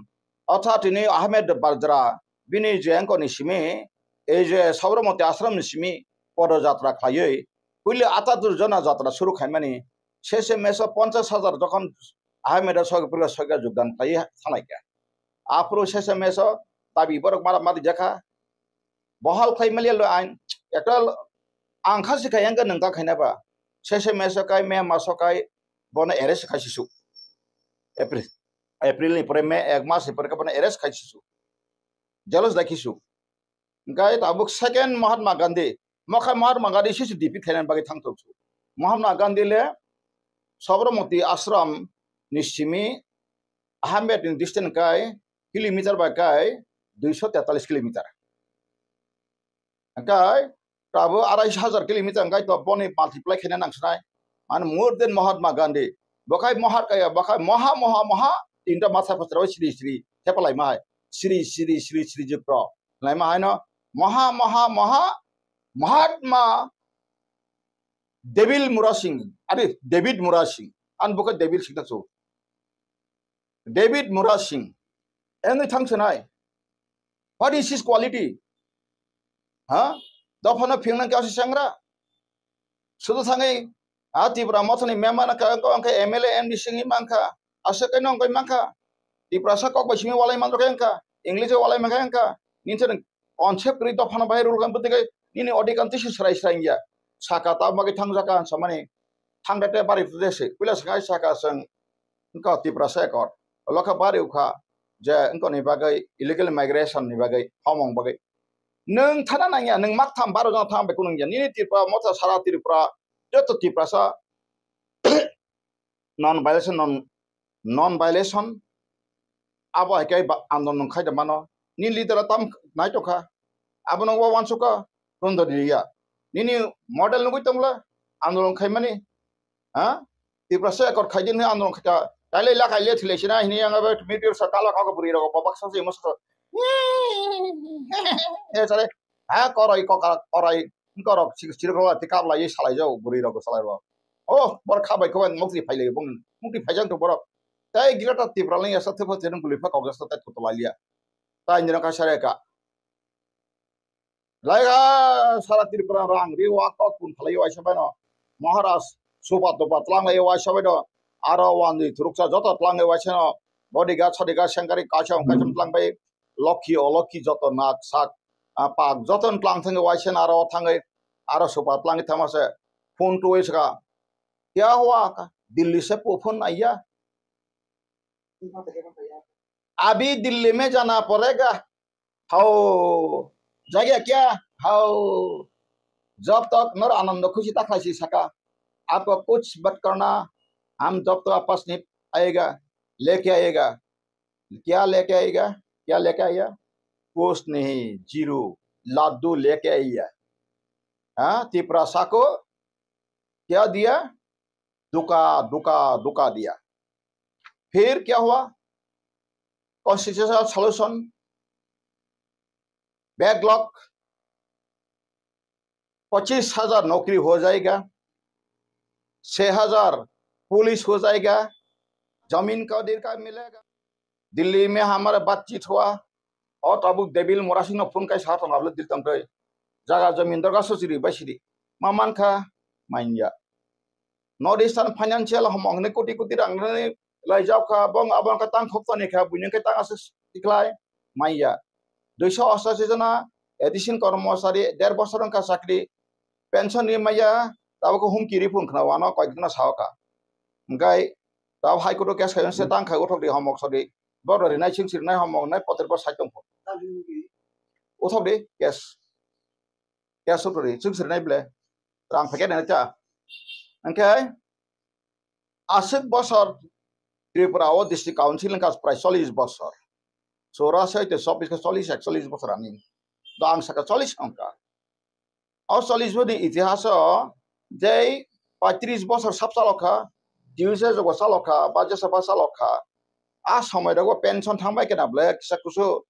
orthat tini Ahmed Barjra, bini je angkor ni simi, ei je Sabarmati ashram ni simi podojatra khlaiwi, puila atatur jona jatra suru khaimani, sese meso ponchas hajar jokhon Ahmed Sogpila Sogya jogdan khlaiwi thanglaikha. Aphuru sese meso tabi borok mara mari jakha. Bohal khlai maliya lo ain. Ekta ang kha sikha yang nwng ta khaina ba. Sese meso kai me maso kai bono arrest khai sisu. April. April ni pore me ek mas ni pore bono arrest khai sisu. Jealous da kisu. Hingke tabuk second Mahatma Gandhi, mokha Mahatma Gandhi sisi defeat khainani bagwi thangtok su. Mahatma Gandhi le Sabarmati ashram ni simi Ahmed ni distance kai kilometer bai kai duiso tetalis kilometer. Hingke tabuk arai hajar kilometer hingke to boni multiply khaina nangsinai. Mane more than Mahatma Gandhi. Bokhai Mahat kaya, bokhai Maha, Maha, Maha, tinta masa pacharo sri, sri, thepalai mahai. Sri, sri, sri, sri, jipro. Laima haino Maha, Maha, Maha, Mahatma Devil Murasing, ari David Murasing, an buka Devil sikta so. David Murasing, engi thang senai. What is his quality? Ha? Dophano phingna kya si sangra? Sudu thangai, a Tipra mothani memana ka, angka M L A, M D singi mangka, asa kai nong kai mangka. Tiprasa kok bai simi walai mandro kai angka, English walai mangka angka. Ninchen concept ri dophano bai rul kan butikai, nini odikan tisi srai srai ya. Saka ta magi thang jaka samani, thang date bari tu desi, pila sangai saka sang, angka Tiprasa ekor. Lokha bari ukha, je wngkoni bagwi illegal migration ni bagwi, homong bagwi. Nwng thana nangya, nwng mak tham baro jona thang bai kunung ya. Nini Tripura motha sara Tripura, joto Tiprasa non violation, non, non violation, abo hai khe ba-, andolon khai da mano. Ni leader tam nai tongkha. Abono wa wansukha, tong da riya. Nini model nugui tongla, andolon khaimani. Ha? Tiprasa ekor khaidi ni andolon khaita. Taile la kaile thile sina hini yang abe media sa kala kago buri rogo babak sa se mo sa. Eh, sare. Ha, koroi kokara, koroi. Korok sik sirok rok ti kap lai salai jago buri rogo salai rogo. Oh, bor kha bai kho bai mukti phai lai bung. Mukti phai jang to borok. Tai gira ta Tripura lai asa thepha cherung guli pha kok jasta tai to lai liya. Tai nira ka sare ka. Laiga sara Tripura rang ri wa kok kun phalai waisa bai no. Maharaj supa tupa tlang lai waisa bai no. Aro wandi thuruksa joto tlang lai waisa no. Bodyguard sodyguard sengkari kacham kacham tlang bai. Lokhi olokhi joto nak sak, ah, pak joto tlang thangwi waisa no aro thangwi aro supa tlang thama se. Phone tuwi saka. Kya hua ka? Delhi se pu phone aiya. अभी दिल्ली में जाना पड़ेगा। Hao, jagya kya? Hao, जब तक नर आनंद खुशी तक है सका, आपको कुछ मत करना, हम जब तक वापस नहीं आएगा, लेके आएगा। क्या लेके आएगा? क्या लेके आया? कुछ नहीं, zero, लड्डू लेके आया। हाँ, तिपरासा को क्या दिया? धोखा, धोखा, धोखा दिया। फिर क्या हुआ? Constitutional solution, backlog, पच्चीस हज़ार नौकरी हो जाएगा, छह हज़ार पुलिस हो जाएगा, जमीन का अधिकार मिलेगा। दिल्ली में हमारा बातचीत हुआ, और tabuk David Murasing no phone kai sa tong abla dil tong tei, jaga jamin dorga sosiri bai siri, ma man kha, manya. North Eastern financial homong hwnwi koti koti rang rwnwi lai jao kha, bong abang kha tang khop toni kha, buini khe tang aswk tiklai manya. Duiso ostashi jona addition kormosari der bosor wngkha chakri, pension ni maya, tabuk humki ri phung khna wano koi khna sao kha. Hwnkhe tabuk High Court o case khaiyung se tang khai uthok di homok sodi. Boro rinai chwng sirnai homok nai poter bo sai tong pho. Uthok di case. Case uthok di chwng sirnai ble. Rang pheke nai cha. Hwnkhe aswk bosor Tripura o District Council wngkha prai chollish bosor. Chora sai te chobbish ka chollish, ekchollish bosor ani. Do ang saka chollish wngkha. O chollish boni itihas o jei paitris bosor sap chalokha, D U C jogo chalokha, ba jesa ba chalokha. A somoi rogo pension thangbai kena ble kisa kusu.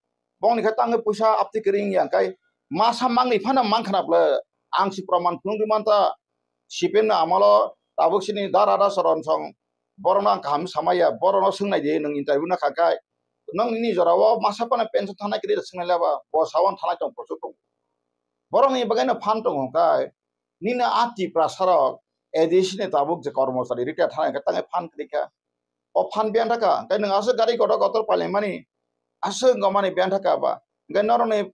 Bongni khe tangwi puisa apti kring yang kai masa mangni phano mangkhana ble. Ang si proman phunugwi manta. C P M ni amolo tabuk sini dara da soron song borokno ang kaham samaya, borokno swngnai di, nwng interview na kha kai, nwng nini jora o masa phano pension thangnai kri swngnai laba, bo sawan thanai tong prosuk tong. Borokni bagwi no phan tongo kai, nini a Tiprasa rok A D C ni tabuk je kormochari retire thanai khe tangwi phan kri kha. O phan biyan thaka, kai nwng aswk gari kotor kotor pailaimani, aswk wngmani biyan thaka ba, kai norokni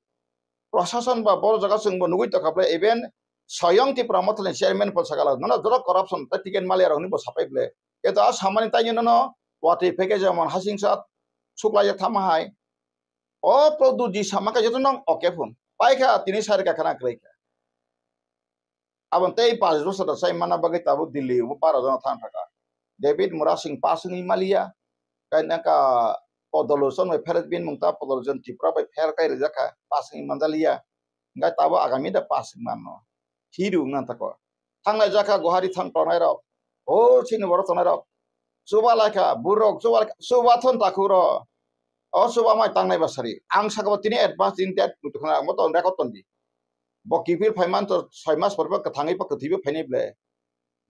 prosason ba boro jaga chwng bo nugwi tongkha ble, even soyong Tipra Mothani chairman pho sakala nono jora corruption tei ticket maliya rokni bo sapai ble. Keto a samani taini nono watwi pheke jemon hasingsa suklai thama hai. O Pradyut ji sama khe joto nang oke phun. Paikha tini sari kakhana kwrwi kha. Aboni tei pash bosor da sai mana bagwi tabuk Delhi o baro jona thang thaka. David Murasing pass wngwi maliya. Kainaka Podolution bai pher bin mung ta Podolution Tripura bai pher kai rijak kha pass wngwi manjaliya. Hingkai tabuk agami da pass wngwi manno. Hiru wngna tako. Thangnai jakha Guwahati thang tongnai rok. O chini borok tongnai rok. Chuba laikha, burok chuba laikha, chuba thon takhuk ro. O chuba mai tangnai basari. Ang saka bo tini advance tini date mutu khna ang bo ton record ton di. Bo kiphil phaiman to soi mas pore bo kwthangwi bo kwthwi bo phainai ble.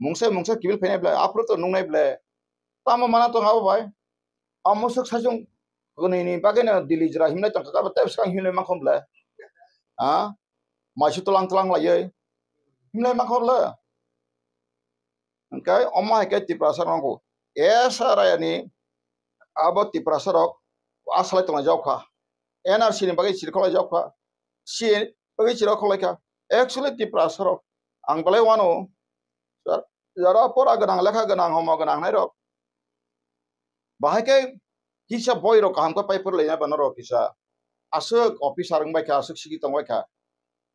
Mungsa mungsa kiphil phainai ble. Aphuru to nungnai ble. Tamo mana tong abo bai. Amo swk saichung kwnwi ni bagwi no Delhi jora himnai tong kha, abo tei swkang himnai mankho ble. Ha? Maisu tlang tlang laiwi himnai mankho ble. Hwnkhe omo hai khe Tiprasa rok S R I ni abo Tiprasa rok a salai tonglai jao kha. N R C ni bagwi chirkholai jao kha. C A ni bagwi chirkholai kha. Actually Tiprasa rok ang belai wano. Jara pora gwnang, lekha gwnang, homo gwnang hinai rok. Bahai khe kisa boi rok kaham khe pai phuru lai nai ba norok kisa aswk officer wng bai kha, aswk sigi tong bai kha,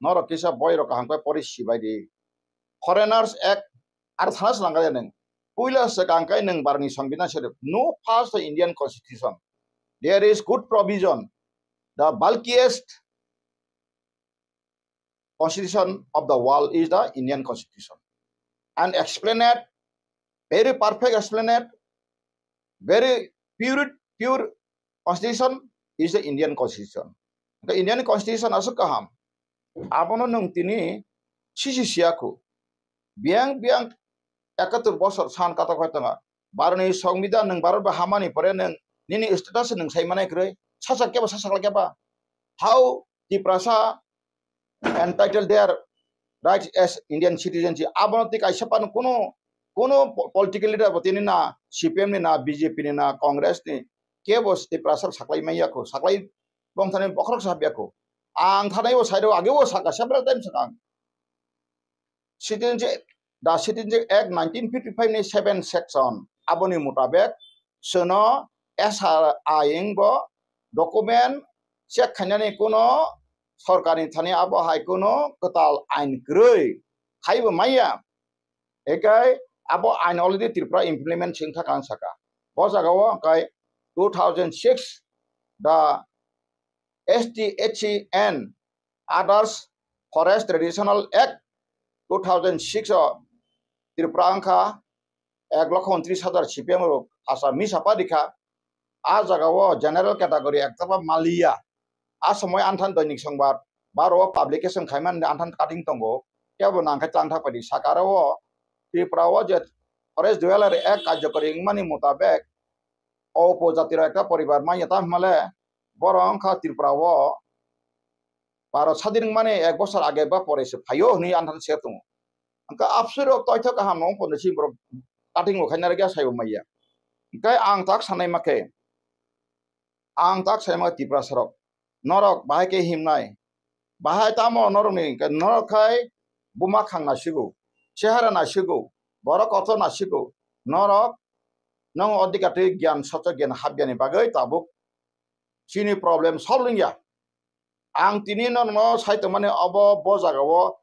norok kisa boi rok kaham khe pori si bai di. Foreigners Act ar thana se langkha ya nwng. Puila swkang kai nwng Bharatni Songbidan se rw. No first Indian Constitution. There is good provision. The bulkiest constitution of the world is the Indian Constitution. And explain it, very perfect explain it, very pure, pure constitution is the Indian Constitution. The Indian Constitution aswk kaham. Abono nwng tini sisi siya khu. Biyang biyang ekatur bosor san katok hai tongo. Bharatni Songbidan nwng Bharat bai hamani pore nwng nini status nwng sai manai kwrwi. Sasak keba sasak lai keba. How Tiprasa entitled their rights as Indian citizenship. Abono tei kaisa pano kuno, kuno po-, political leader bo tini na C P M ni na B J P ni na Congress ni kebo Tiprasa saklai manya ko, saklai bong thani bokhorok sa bia ko. Ang thani o side o age o saka several times ang. Citizenship, the Citizenship Act nineteen fifty-five ni seven section aboni mutabek chwno S R I wngbo document check khainani kuno sorkarni thani abo hai kuno kwtal ain kwrwi khaibo maya. Ekai abo ain already Tripura implement sing thaka ang saka. Bo jaga o kai two thousand six the S T H C N Others Forest Traditional Act two thousand six o Tripura wngkha ek lokho untris hajar C P M rok asa misa pa rikha. A jaga o general category ekta ba maliya. A somoi anthan Doinik Songbar baro o publication khaimani anthan cutting tongo. Kebo nangkhe tlang thak padi sakaro o Tripura o je Forest Dwelling Act karjokori wngmani mutabek o upojati rok ekta poribar manya ta hwnmale borok wngkha Tripura o Bharat sadin wngmani ek bosor age ba pore se phaio hwnwi anthan se tongo. Hwnkhe absui rok toithok kaham no wng pono si borok cutting bo khaina rwgya saibo maya. Hwnkhe ang tak sanai ma khe, ang tak sanai ma khe Tiprasa rok, norok bahai khe himnai, bahai tamo norokni hwnkhe norok khai buma khang nasigo, chehara nasigo, borok kotor nasigo, norok nong odhikar twi gyan sochok gyan hapyani bagwi tabuk chini problem solve wngya. Ang tini no, no sai tongmani obo bo jaga o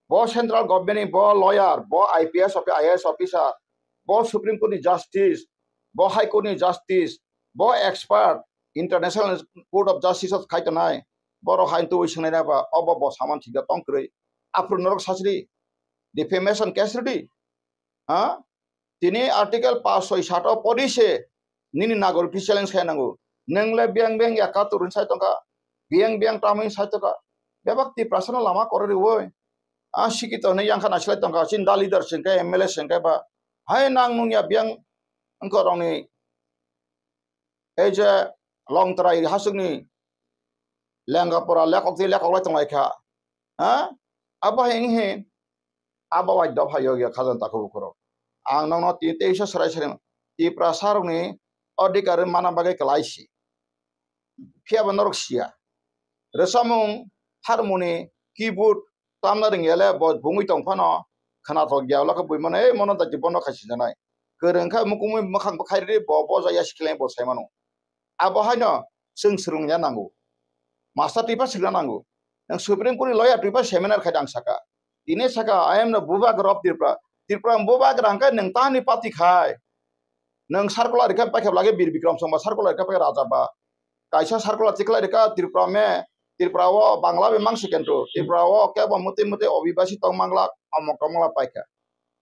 bo central government ni bo lawyer, bo I P S offi-, I A S officer, bo Supreme Court ni justice, bo High Court ni justice, bo expert, International Court of Justice of khai tongnai, borok hai twi swngnai ba obo bo saman thikda tong kwrwi. Aphuru norok sasri defamation case rwdi. Ha? Tini article paanch soi sat o pori se nini nagorik challenge khai nango. Nwng le biyang biyang ya katur sai tongkha, biyang biyang tamwi sai tongkha. Bebak Tiprasa no lama kore riwi. A sikito hwnwi yang kha nasilai tongkha, chini da leader sengkhe, M L A sengkhe ba. Hai nang nung ya biyang wngkha rokni ei je Longtrai hasukni lenga pura lekhok tei lekhok lai tong lai kha. Ha? Abo hai wnghi abo bai dopha yogya khajang takhuk bukhurok. Ang nokno tini teisa swrai swrai Tiprasa rokni odhikar mana bagwi kwlai si. Phiya bo norok siya. Rwchapmung, harmoni, keyboard tamna rwngya le bo bungwi tong phano khwnathok ya ulo khe buimano ei mono daiti bono khai sijaknai. Kwrwng kha mukungwi mwkhang bwkhai rwdi bo bo jaya sikhlai bo sai mano. Abo haino chwng swrwngya nango. Master twipa swrwngna nango. Nwng Supreme Court ni lawyer twipa seminar khai dang saka. Tini saka, "I am the Bubagra of Tripura." Tripura ni Bubagra hwnkhe nwng tani party khai. Nwng circular rikha paikha lage Bir Bikram Songma circular rikha paikha raja ba. Kaisa circular tikhlai rikha Tripura me, Tripura o Bangla be mangsi kento. Tripura o kebo muti muti obibasi tong mangla, omok tong mangla paikha.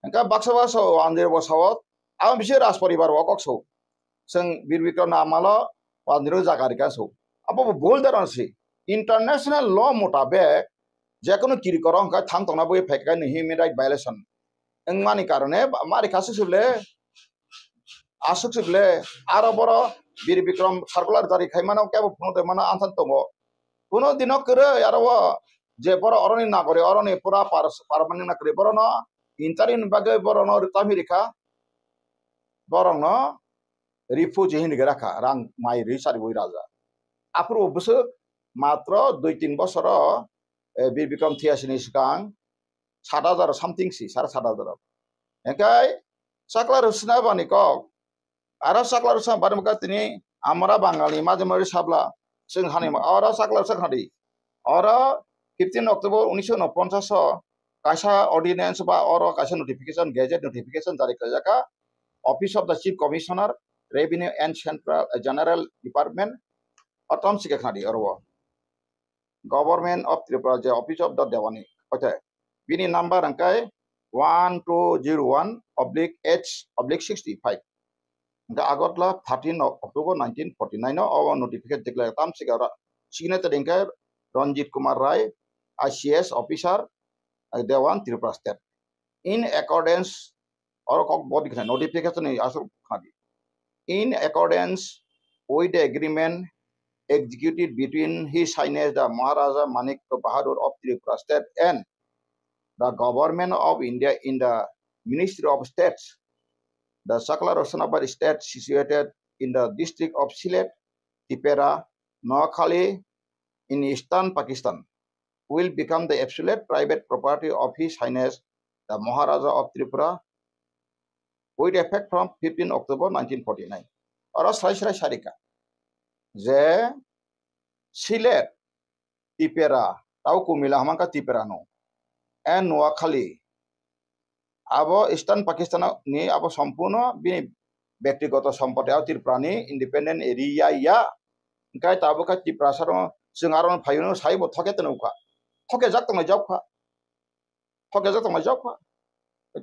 Hwnkhe baksa baksa o Andheri bo sao, abo bisi Raj poribar o kok so. Chwng Bir Bikram na amalo Andheri jaga rikha so. Abo bo bul daron si. International law mutabek jekunu kiri korong hwnkhe thang tongna bagwi phaikha ni human right violation. Wngmani karone ba-, mari kasu suble, aswk suble, aro boro Bir Bikram circular jari khaimano kebo phunuk de mano anthan tongo. Kuno dino kwrwi aro o je boro oroni nagori oroni pura par-, permanent na kwrwi borono interim bagwi borono tamhi rikha. Borokno refugee hinwi rakha rang mai rwi chariwi raja. Aphuru bwswk matro dui tin bosoro, eh, Bir Bikram thiyasini swkang sat hajar something si, sare sat hajar. Hingke chakla rwsna bani kok Aro sakla rwsa barmukha tini amra Bangalni majimari sabla chwng hani oro sakla rwsa khadi. Oro fifteen October unisho unponchash o kaisa ordinance ba oro kaisa notification, gazette notification jari khlaijak kha Office of the Chief Commissioner, Revenue and Central, eh, General Department, o tom sike khadi oro. Government of Tripura je Office of the Dewani, ote bini number hwnkhe one two zero one oblique H oblique sixty five. Hwnkhe Agartala thirteen October nineteen forty nine o notification declare tam sika ra signature hwnkhe Ranjit Kumar Rai, I C S officer, eh, Dewan, Tripura State. In accordance, oro kok body khna notification ni asuk khadi. In accordance with the agreement executed between His Highness the Maharaja Manik Bahadur of Tripura State and the Government of India in the Ministry of States, the Chakla Rosanabad state situated in the district of Sylhet, Tipera, Noakhali in eastern Pakistan will become the absolute private property of His Highness the Maharaja of Tripura with effect from fifteen October nineteen forty nine. Oro srai srai sarika je Sylhet, Tipera, tau Kumila hwnkha Tipera no, and Noakhali, abo Eastern Pakistan ni abo sompurno bini bektigoto sompoti, abo Tripura ni independent area ya. Hwnkhe tabuk khe Tiprasa rok chwng aro phaiwi no saibo thoke tongwi kha, thoke jak tongwi jak kha, thoke jak tongwi jak kha.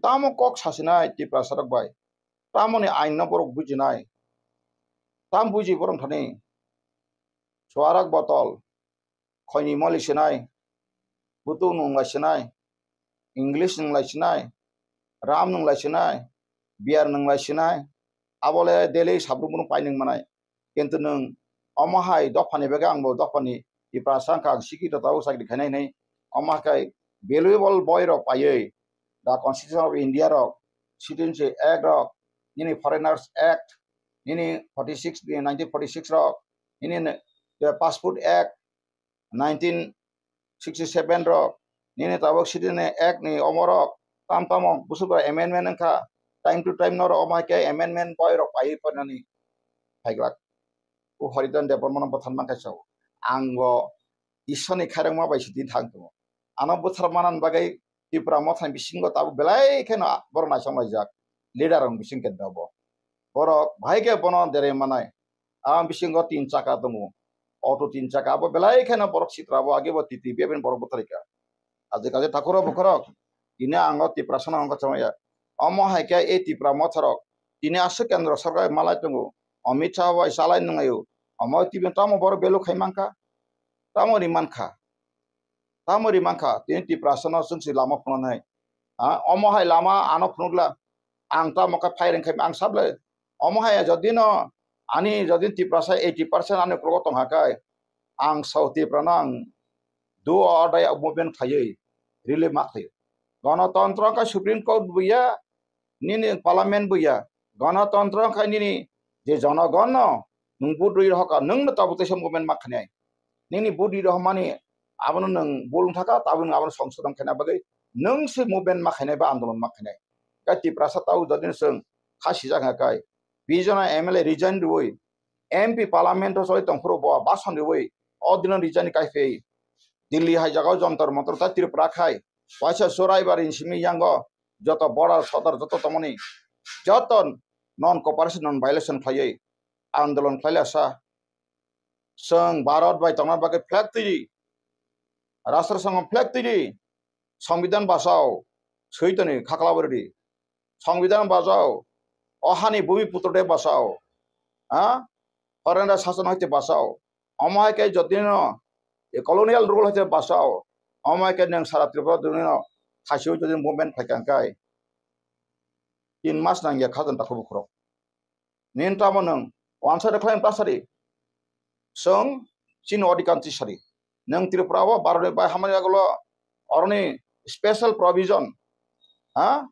Tamo kok sasinai Tiprasa rok bai, tamo ni ain no borok bujinai, tam buji borok thani suarak botol, khoini moli sinai, putu nunglai sinai, English nunglai sinai, ram nunglai sinai, beer nunglai sinai, abole daily sabrumrung pai nung manai. Kintu nung omo hai dophani bagwi ang bo dophani Tiprasa wngkha, ang sikito tabuk chakri khainai hinwi omo hai khe valuable boy rok paiwi the Constitution of India rok, Citizenship Act rok, nini Foreigners Act, nini forty six, nineteen forty six rok, nini ne-, the Passport Act, nineteen sixty seven rok, nini tabuk Citizen Act ni omo rok, tam tamo busuk rok amendment wngkha, time to time norok omo hai khe amendment boy rok paiwi phainani phaiglak. O Haridan Debbarma no bwthar mankha sao. Ang bo Iswrani khairokma bai sidi thang tongo. Ano bwthar manani bagwi Tipra Mothani bisingo tabuk belai kheno borok naisong laijak, leader rok bising kendra bo. Borok bahai khe bono derei manai. Ang bisingo tin chaka tongo. Auto tin chaka abo belai kheno borok sitra bo age bo titi bebin borok bwtharika. Aje kaje takhoro bukhorok. Tini ang o Tiprasa no wngkha chongya. Omo hai khe e Tipra Motha rok tini aswk kendro sarkar malai tongo. Amit Shah bai chalai nwnglai o. Omo tibin tamo borok belu khai mankha. Tamo ri mankha. Tamo ri mankha. Tini Tiprasa no chwng se lama phunuknai. Ha, omo hai lama ano phunukla. Ang tamo khe phai reng khai ang sable. Omo hai jodi no ani jodi Tiprasa eighty percent ani krogo tong ha kai. Ang South Tipra no ang do or die movement khaiwi relief ma khaio. Ganatantro khe Supreme Court buya, nini parliament buya. Ganatantro khe nini je jonogon no nwng vote rwi rohorkha, nwng no tabuk teisa movement ma khainai. Nini vote rwi rohormani abono nwng bul wng thaka, tabuk nwng abono songsodon khaina bagwi nwng se movement ma khainai ba andolon ma khainai. Khe Tiprasa tabuk jodi no chwng kha sijak kha kai, bijona M L A resign rwi, M P parliament o choli tongphuru bo bason rwi o dino resign kai phi Delhi hai jagao Jantar Mantar ta Tripura khai waisa Churaibar ni simi yango joto border sodor joto tongmani joto non cooperation non violation khlaiwi andolon khlailasa. Chwng Bharat bai tongna bagwi flag twi, Rashtra Sangha flag twi, Songbidan bachao, swi toni khakla bwrwdi. Songbidan bachao, o hani bhumi putro de bachao, ha? Foreigner sason hoite bachao. Omo hai khe jotino colonial rule hoite bachao. Omo hai khe nwng sara Tripura dunino khasiwi jodi movement phai kha kai. Tin mas nangya khajanta khubu khorok. Nini tamo nwng wansa de khlaim ta sadi. Chwng chini odhikar chi sadi. Nwng Tripura o Bharat ni bai hamani yagulo oroni special provision, ha,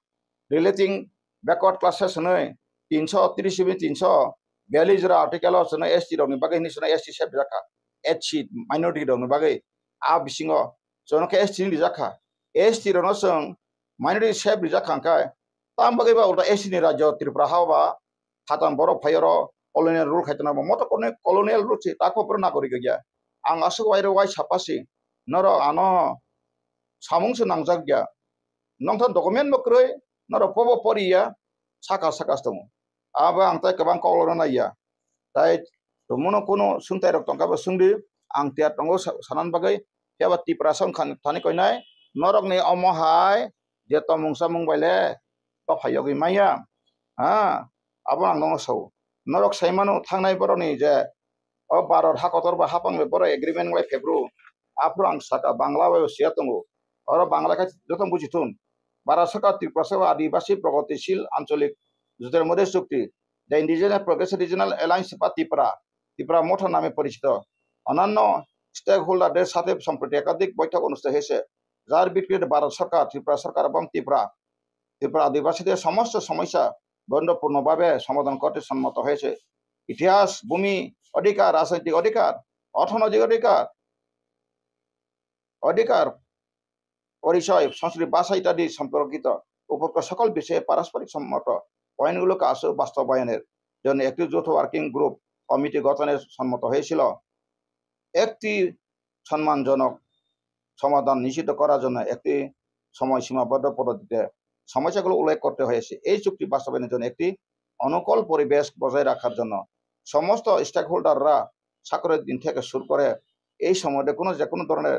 relating backward classes hwnwi tinso tris ni tinso biyallis jora article o chwngno S T rokni bagwi hwnwi chwngno S T sep rijak kha, S C minority rokni bagwi. A bisingo chwngno khe S T hwnwi rijak kha. S T rokno chwng minority sep rijak kha hwnkhe, tam bagwi ba ulta S T ni rajyo Tripura ha ba Khatam borok phai oro colonial rule khai tongna bo moto colonial rule si takho boro nagorik ya. Ang aswk wai rok wai sapa si norok ano samung se nangjak ya. Nongthon document bo kwrwi norok pobo pori ya saka saka tongo. Abo ang tai kwbang kok lorna nai ya. Tai tongmano kunu swngtai rok tongkha bo swngdi, ang tiyar tongo sa-, sanan bagwi. Phiya ba Tiprasa wngkha thani koinai norokni omo hai je tomung samung bai le dopha yogwi maya. Ha, abo ang nono sao. Norok sai mano thangnai borokni je o Bharat ha kotor ba hapang bai borok agreement wngwi phebru. Aphuru ang saka Bangla bai siya tongo. Oro Bangla khe joto buji thun. Bharat Sarkar Tiprasa ba Adibasi Pragatisil Ancholik Jotiramoy Chukti, the Indigenous Progressive Regional Alliance ba Tipra, Tipra Motha name porichito, অন্যান্য stakeholder দের সাথে সম্প্রতি একাধিক বৈঠক অনুষ্ঠিত হয়েছে, যার ভিত্তিতে ভারত সরকার, ত্রিপুরা সরকার এবং ত্রিপুরা, ত্রিপুরা আদিবাসীদের সমস্ত সমস্যা বন্ধুত্বপূর্ণভাবে সমাধান করতে সম্মত হয়েছে। ইতিহাস, ভূমি অধিকার, রাজনৈতিক অধিকার, অর্থনৈতিক অধিকার, অধিকার, পরিচয়, সংস্কৃতি, ভাষা ইত্যাদি সম্পর্কিত উপরোক্ত সকল বিষয়ে পারস্পরিক সম্মত পয়েন্টগুলোকে আশু বাস্তবায়নের জন্য একটি যৌথ ওয়ার্কিং গ্রুপ কমিটি গঠনের সম্মত হয়েছিল। একটি সম্মানজনক সমাধান নিশ্চিত করার জন্য একটি সময় সীমাবদ্ধ পদ্ধতিতে সমস্যাগুলো উল্লেখ করতে হয়েছে। এই চুক্তি বাস্তবায়নের জন্য একটি অনুকূল পরিবেশ বজায় রাখার জন্য সমস্ত স্টেকহোল্ডাররা স্বাক্ষরের দিন থেকে শুরু করে এই সম্বন্ধে কোনো যে কোনো ধরনের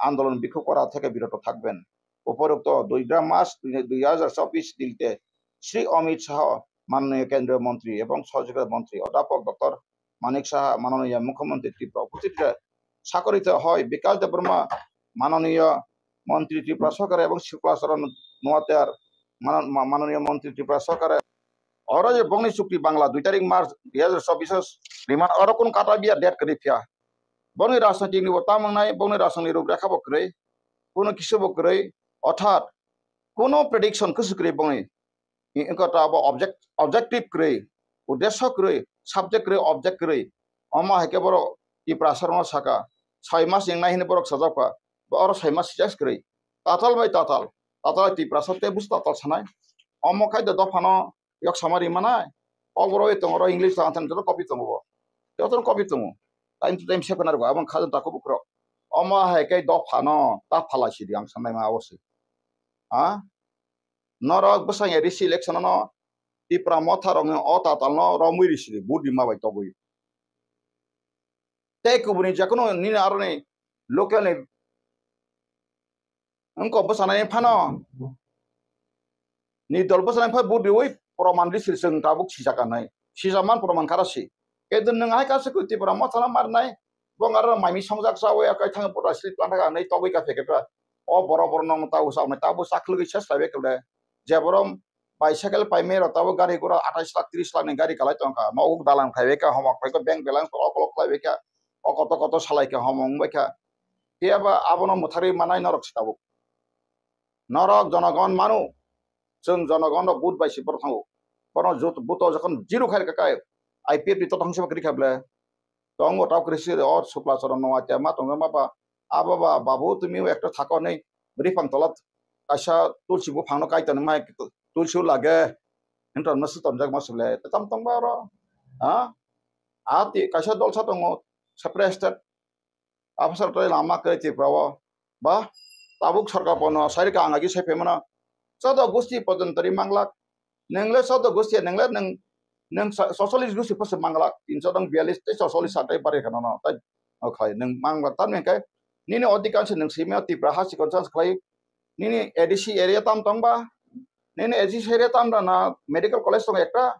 আন্দোলন বিক্ষোভ করা থেকে বিরত থাকবেন। উপরোক্ত দুই মার্চ দুই হাজার চব্বিশ দিল্লিতে শ্রী অমিত শাহ, মাননীয় কেন্দ্রীয় মন্ত্রী এবং সহযোগী মন্ত্রী অধ্যাপক ডক্টর মানিক সাহা, মাননীয় মুখ্যমন্ত্রী ত্রিপুরা উপস্থিত স্বাক্ষরিত হয় বিকাশ দেববর্মা, মাননীয় মন্ত্রী ত্রিপুরা সরকার এবং শুক্লাচরণ নোয়াতিয়ার, মানন-, মা-, মাননীয় মন্ত্রী ত্রিপুরা সরকার। Oro je bongni chukti Bangla dui tarik March dui hajar chobbish o riman oro kun kata biya date kwrwi phiya. Bongni rajnaitik ni bo tamung nai, bongni rajnaitik ni ruprekha bo kwrwi, kuno kisu bo kwrwi, orthat kuno prediction kusu kwrwi bongni. I-, wngkha ta abo object-, objective kwrwi, uddesyo kwrwi, subject kwrwi, object kwrwi. Omo hai khe borok Tiprasa rokno saka, soi mas wngnai hwnwi borok sajak kha, bo oro soi mas sijak kwrwi. Tatal bai tatal, tatal bai Tiprasa tei busi tatal sanai. Omo khai da dophano yok sama ri manai. O borok bai tongo, oro English tang tang joto copy tongo bo. Joto copy tongo. Time to time sepenar go, abang khajan tako bukrok. Omo hai khe dophano ta phalai sidi ang sanai ma abo se. Ha? Norok bwsang A D C election no Tipra motha rok ni o tatal no romwi risi di, vote rima bai togwi. Tei kubuni jekono nini aroni local ni wngkok bwsana ni phano ni dol bwsana ni phano vote riwi proman risi di, chwng tabuk sijak anai. Sijak man proman kara si. Kedu nwng hai kasu ku Tipra motha no marnai, bong aro maimi songjak chawi akai thang vote risi di, tang thang anai togwi ka pheke pra. O borok borok nong tabo sa, tabo sa khwlwgwi ses khlaibai khe le. Je borok bicycle paimai rok tabo gari gura atais lakh tris lakh ni gari kalai tongkha. Nogo dalan khlaibai kha, homok phai khe bank balance okolog khlaibai kha. O koto koto salai kha, homok wngbai kha. Phiya ba abono mwtharwi manai norok se tabuk. Norok jonogon manu. Chwng jonogon rok vote bai se borok thango. Bono jot-, vote o jokhon zero khai rwkha khe, I P F ni totong se kwrwi kha ble. Tongo tau kwrwi se o Sukla Charan no atia ma tongo ma ba. Abo ba babu tumi ekta thako nei bwrwi phang tola kaisa tulsi buphang no kai toni mai tulsi lage. Hinton ma se tonjak ma sule. Tam tong ba oro. Ha? Ati kaisa dolsa tongo separate state. Afsar tei lama kwrwi Tripura o. Ba tabuk sarkar bono sai rwkha ang agi sai phaimano. Joto gosti pojontoni manglak. Nwngle joto gosti nwngle nwng, nwng sa-, socholis gosti phose manglak. Tinso tong biyallis tei socholis satai bari khano no. Tai o khlai nwng manglak tamni hwnkhe nini odhikar se nwng simi o Tripura ha chikon chance khlai. Nini A D C area tam tong ba? Nini A D C area tam da na medical college tongo ekta?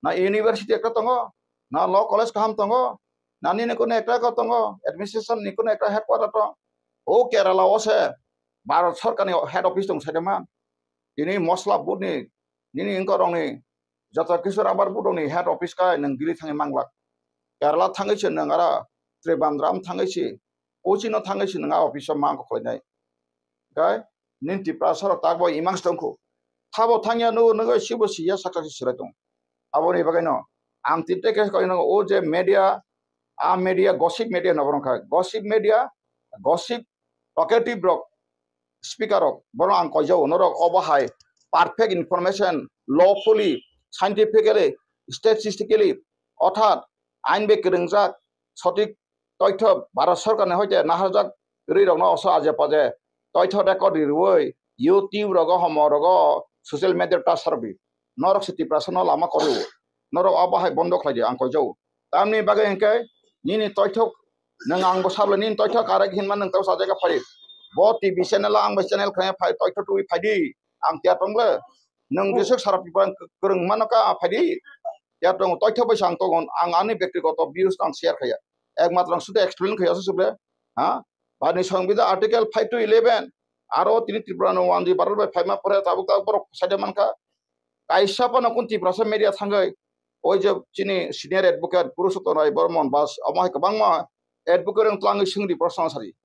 Na university ekta tongo? Na law college kaham tongo? Na nini kunu ekta ko tongo? Administration ni kunu ekta headquarter tong? O Kerala o se Bharat Sarkar ni head office tong saide ma. Tini mosla board ni, nini wngkorok ni joto kisu rubber board ni head office kai nwng Delhi thangwi manglak. Kerala thangwi se nwng ara Trivandrum thangwi se, Kochi no thangwi se nwng a office o ma kok khlainai. Kai nini Tripura sorok tak bo imang se tongkho. Thabo thangya nugo nugo sibo siya saksa si sirai tong. Aboni bagwi no ang tinte khe koi no o je media, a media, gossip media no borok kha. Gossip media, gossip talkative rok, speaker rok, borok ang koijao norok obo hai perfect information, lawfully, scientifically statistically, orthat ain bai kwrwngjak sothik toitho Bharat Sarkar ni hoite naharjak rwi rokno oso aje paje toitho record rwi YouTube rogo homo rogo social media ta sarwi norok se Tiprasa no lama koru norok abo hai bondo khlai di ang koijao. Tamni bagwi hwnkhe nini toithok nwng ang bo sabla nini toithok karek hinma nwng tau sajagwi phai. Bo T V channel ang bai channel khlai phai toithok twi phai di. Ang tiya tongle nwng jesuk sara Tripura kwrwng mano ka phai di. Tiya tong toithok bai sang tongo ang ani bektigoto views ang share khaya. Ekmatro ang sudu explain khaya suble. Ha? Bani Songbidan article five to eleven aro tini Tripura no one di Bharat bai phaima pore tabuk tabuk borok saida mankha. Kaisa phano kun Tiprasa media thangwi, oi je chini senior advocate Purushottam Rai Bormon bas omo hai kwbangma advocate rok twlangwi swngdi proshno sari.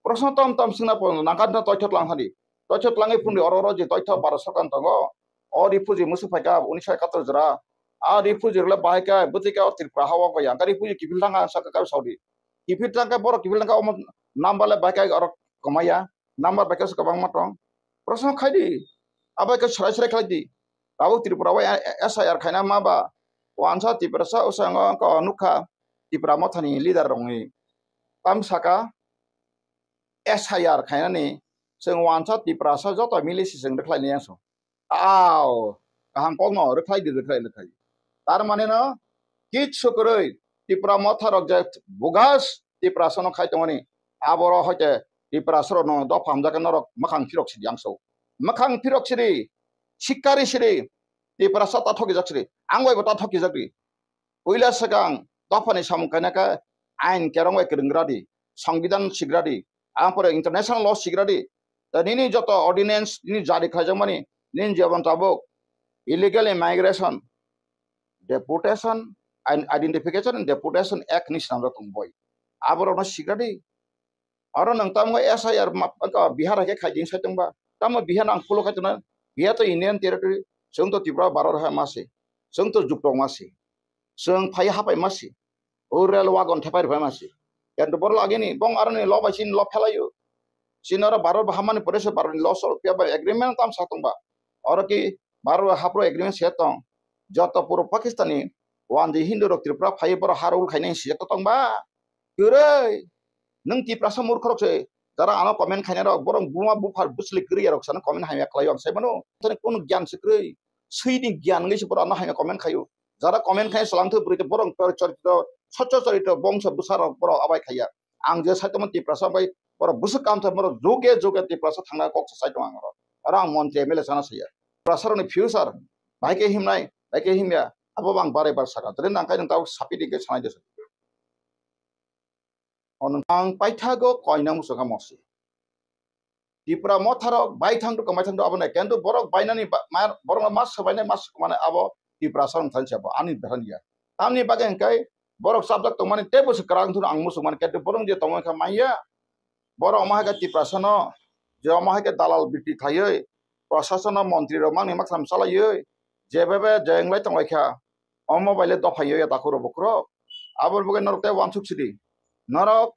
Proshno tom tom swngna pon nangkha toitho twlang sari. Toitho twlangwi phunri oro oro je toitho Bharat Sarkar tongo. O refugee musu phaikha unisho ekatur jora. A refugee rokle bahai kha bwtwi kha o Tripura ha o kaya. Kha refugee kiphil thangkha sakha kha saudi. Kiphil thangkha borok kiphil thangkha omo number le bahai kha oro kwmaya. Number bahai kha kwbangma tong. Proshno khai di. Abo khe swrai swrai khlai di. Tabuk Tripura o S I R khaina ma ba wansa Tiprasa usango wngkha o nukha Tipra Mothani leader rokni tam saka S I R khainani chwng wansa Tiprasa joto mili si chwng rwkhlai ni yangsong. Ao kaham kokno rwkhlai di rwkhlai rwkhlai. Tar mane no kichu kwrwi Tipra Motha rok je bugas Tiprasa no khai tongmani aboro hoite Tiprasa rok no dopha hamjak norok mwkhang phirok si di yangsong. Mwkhang phirok siri, sikkari siri, Tiprasa ta thokijak siri, ang bai bo ta thokijak ri. Puila swkang dophani samung kainaka ain kerong bai kwrwngradi, songbidan sigradi, ang pore international law sigradi. Ta nini joto ordinance nini jari khaijakmani, nini jebon tabuk illegal immigration, deportation and identification and deportation act ni swnamjak tong boi. Aborokno sigradi. Oro nwng tamo S I R ma-, aka Bihar hai khe khai di sai tongba. Tamo Bihar ang follow khai tongna. Bihar to Indian territory. Chwng to Tripura Bharat hai ma se. Chwng to Jukrok ma se. Chwng phai hapai ma se. O rail wagon thepai rwphai ma se. Kento borok lagini bong aroni lo bai chini lo phelaio. Chini oro Bharat bo hamani pore se Bharat ni lo solo phiya bai agreement tam sa tongba. Oro ki Bharat bai hapro agreement se tong. Joto puro Pakistani wandi Hindu rok Tripura phai borok har ul khainai sijak tongba. Kwrwi. Nwng Tiprasa murkhorok se, jara ano comment khainai rok, borok buma buphar bwsli kwrwi rok sana comment hamya khlaio ang sai mano. Thani kunu gyan se kwrwi. Swini gyan wngwi se borok ano hamya comment khaio. Jara comment khai salam thwi bwrwi borok chorito, socho chorito bongso bwsa rok borok abai khaiya. Ang je sai tongmani Tiprasa bai borok bwswk kam thai borok juge juge Tiprasa thangna kok sa sai tong ang oro. Oro ang montri M L A sana saya. Tiprasa rokni future bai khe himnai, bai khe himya, abo bo ang bare bar saka. Tei nang kai nang tao sapi di khe sanai de. Ono ang paithago koina muchungkha mosi. Tipra motharok baithang rwkha maithang rwkha abono, kento borok bainani ba-, ma-, borokno ma swbainai ma swkmani abo Tiprasa wng thani se bo ani bethani ya. Tamni bagwi hwnkhe borok chapjak tongmani teibo se kwrak wngthun ang muchungmani, kento borok je tongmani kha manya. Borok omo hai khe Tiprasano je omo hai khe dalal bikri khlaiwi, Prasasano montri rok mangni maktham chalaiwi, jebebe je wnglai tonglaikha, omo baile dophaiwi ya takhurok bukhurok. Aboni bagwi norok tei uansuk sidi. Norok,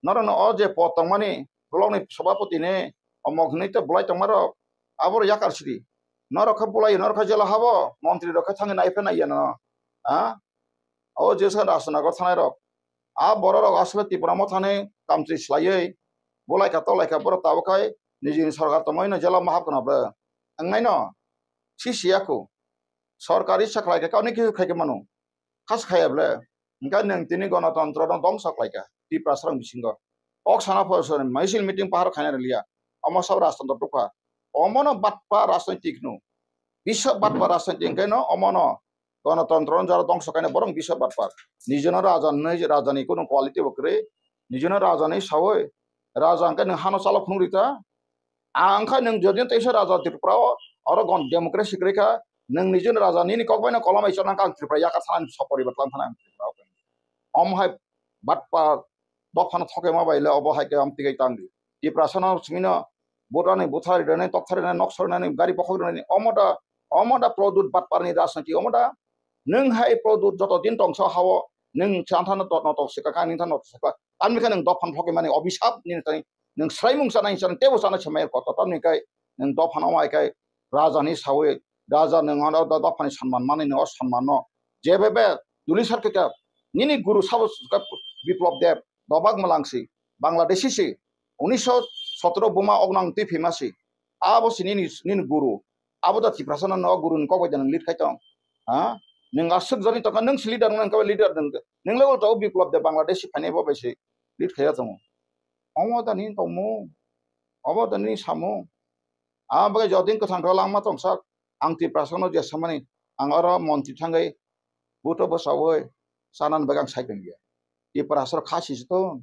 norokno o je pod tongmani, blockni sobhapotini omok hinwi tei bolai tongmarok, aborok yakar sidi. Norok khe bolai, norok khe jela habo, montri rok khe thangwi nai phe nai ya nono. Ha? O je sa Rajnagar thanai rok. A borok rok asle Tipra mothani kamchwi swlaiwi bulaikha tolaikha borok tabuk khai nijini sorkar tongmani no jela ma hapkhwna bre. Wngnaino sisi yaku. Sorkari sakhlai khe kauni kisu khai khe manu. Khas khaya ble. Hwnkhe nwng tini gonotontro no dongso khlaikha Tiprasarok bisingo. Kok sana phosor misil meeting pahar khaina rwliya. Omo sabo rajtantro tukha. Omono batpa rajnaitik hwno. Bisa batpa rajnaitik hwnkhe no omono gonotontro no jara dongso kaina borok bisa batpa. Nijono raja hinwi rajani kunu quality bo kwrwi. Nijono raja hinwi sawi. Raja hwnkhe nwng hano chalok phunuk rita. Ang kha nwng jodi teisa raja Tripura o, oro gon democracy kwrwi kha. Nwng nijono raja nini kok bai no kolom bai chana kha ang Tripura yakar sana sopori batlang thana ang Tripura o. Om hai batpa dophano thokema bai le obo hai khe amtwi tang di. Tiprasano simi no buthani buthari rwnai tokthari rwnai noksa rwnai gari bokhok rwnai omo da, omo da Pradyot batparni rajniti omo da. Nwng hai Pradyot joto din tongsa hao nwng santhano tot notok sika kha nini thano notok sika. Tamni khe nwng dophano thokemani obisap nini thani nwng swraimung sana hinwi sana tebo sana se mai koto tamni kai nwng dophano mai kai rajani sawi raja nwng ano dophani sanman mani nwng o sanmano Jebebe duli sar khe ka nini guru sabo ka Biplab Deb, dobak malangsi, Bangladeshi si, unisho sotro buma ognang twi phima si. Abo si nini, nini guru. Abo da Tiprasa no guru ni kok bai da nang lead khai tong. Ha? Nang aswk jani tongkha, nang si leader nang khe leader nang. Nang level to Biplab Deb Bangladeshi phainai bo bai si lead khai ya tongo. Omo da nini tongmung. Obo da nini samung. Abo bai jodin kwthang khe langma tongsak. Ang Tiprasa no je samani. Ang oro montri thangwi buto bwsawi chanani bagwi ang sai tongya. Tiprasa rok kha si tong.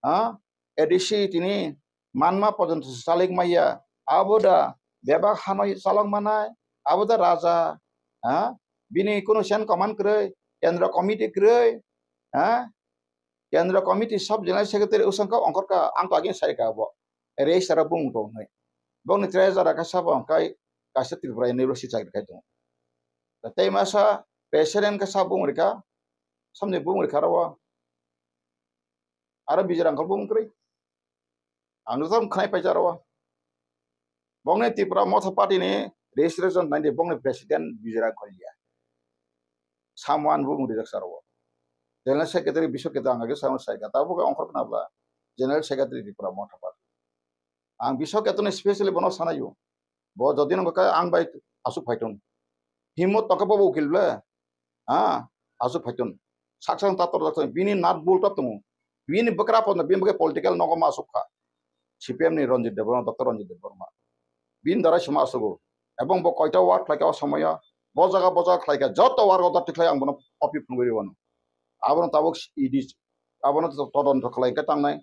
Ha? A D C tini manma porjonto se chalik maya. Abo da bebak hano chalok manai. Abo da raja. Ha? Bini kunu sen command kwrwi, kendra committee kwrwi. Ha? Kendra committee sub general secretary usang ka ongkor ka ang to agin sai ka bo. Reis tara bung to nai. Bong ni treasurer ka sabo kai kaisa Tripura ni si chakri kai tongo. Tei masa president ka sa bung rika, samni bung rika rawa. Aro Vijay Rangkhol bung kwrwi. Ang jotoni khnai paijak rw. Bongni Tipra Motha Party ni registration naidi bongni president Vijay Rangkhol ya. Someone bo mung rijak sar o. General Secretary Biswa Keto ang age someone sai ka. Tabuk ongkhor khna ba General Secretary Tipra Motha Party. Ang Biswa Keto ni specially bono sanayo. Bo jodi nang kha ang bai asuk phaitong. Himot tongkha bo ukil ble. Ha, asuk phaitong. Sak sak ta tor tor bini nat bul ta tongo. Bini bwkra pon bini bwkhe political nogo ma asuk kha. C P M ni Ranjit Debbarma, Doctor Ranjit Debbarma. Bini darai sima asugo. Ebong bo koita ward khlai kha o somoyo. Bo jaga bo jaga khlai kha joto ward o dati khlai ang bono copy phunugwi rwano. Abono tabuk E D abono to todonto khlai khe tangnai.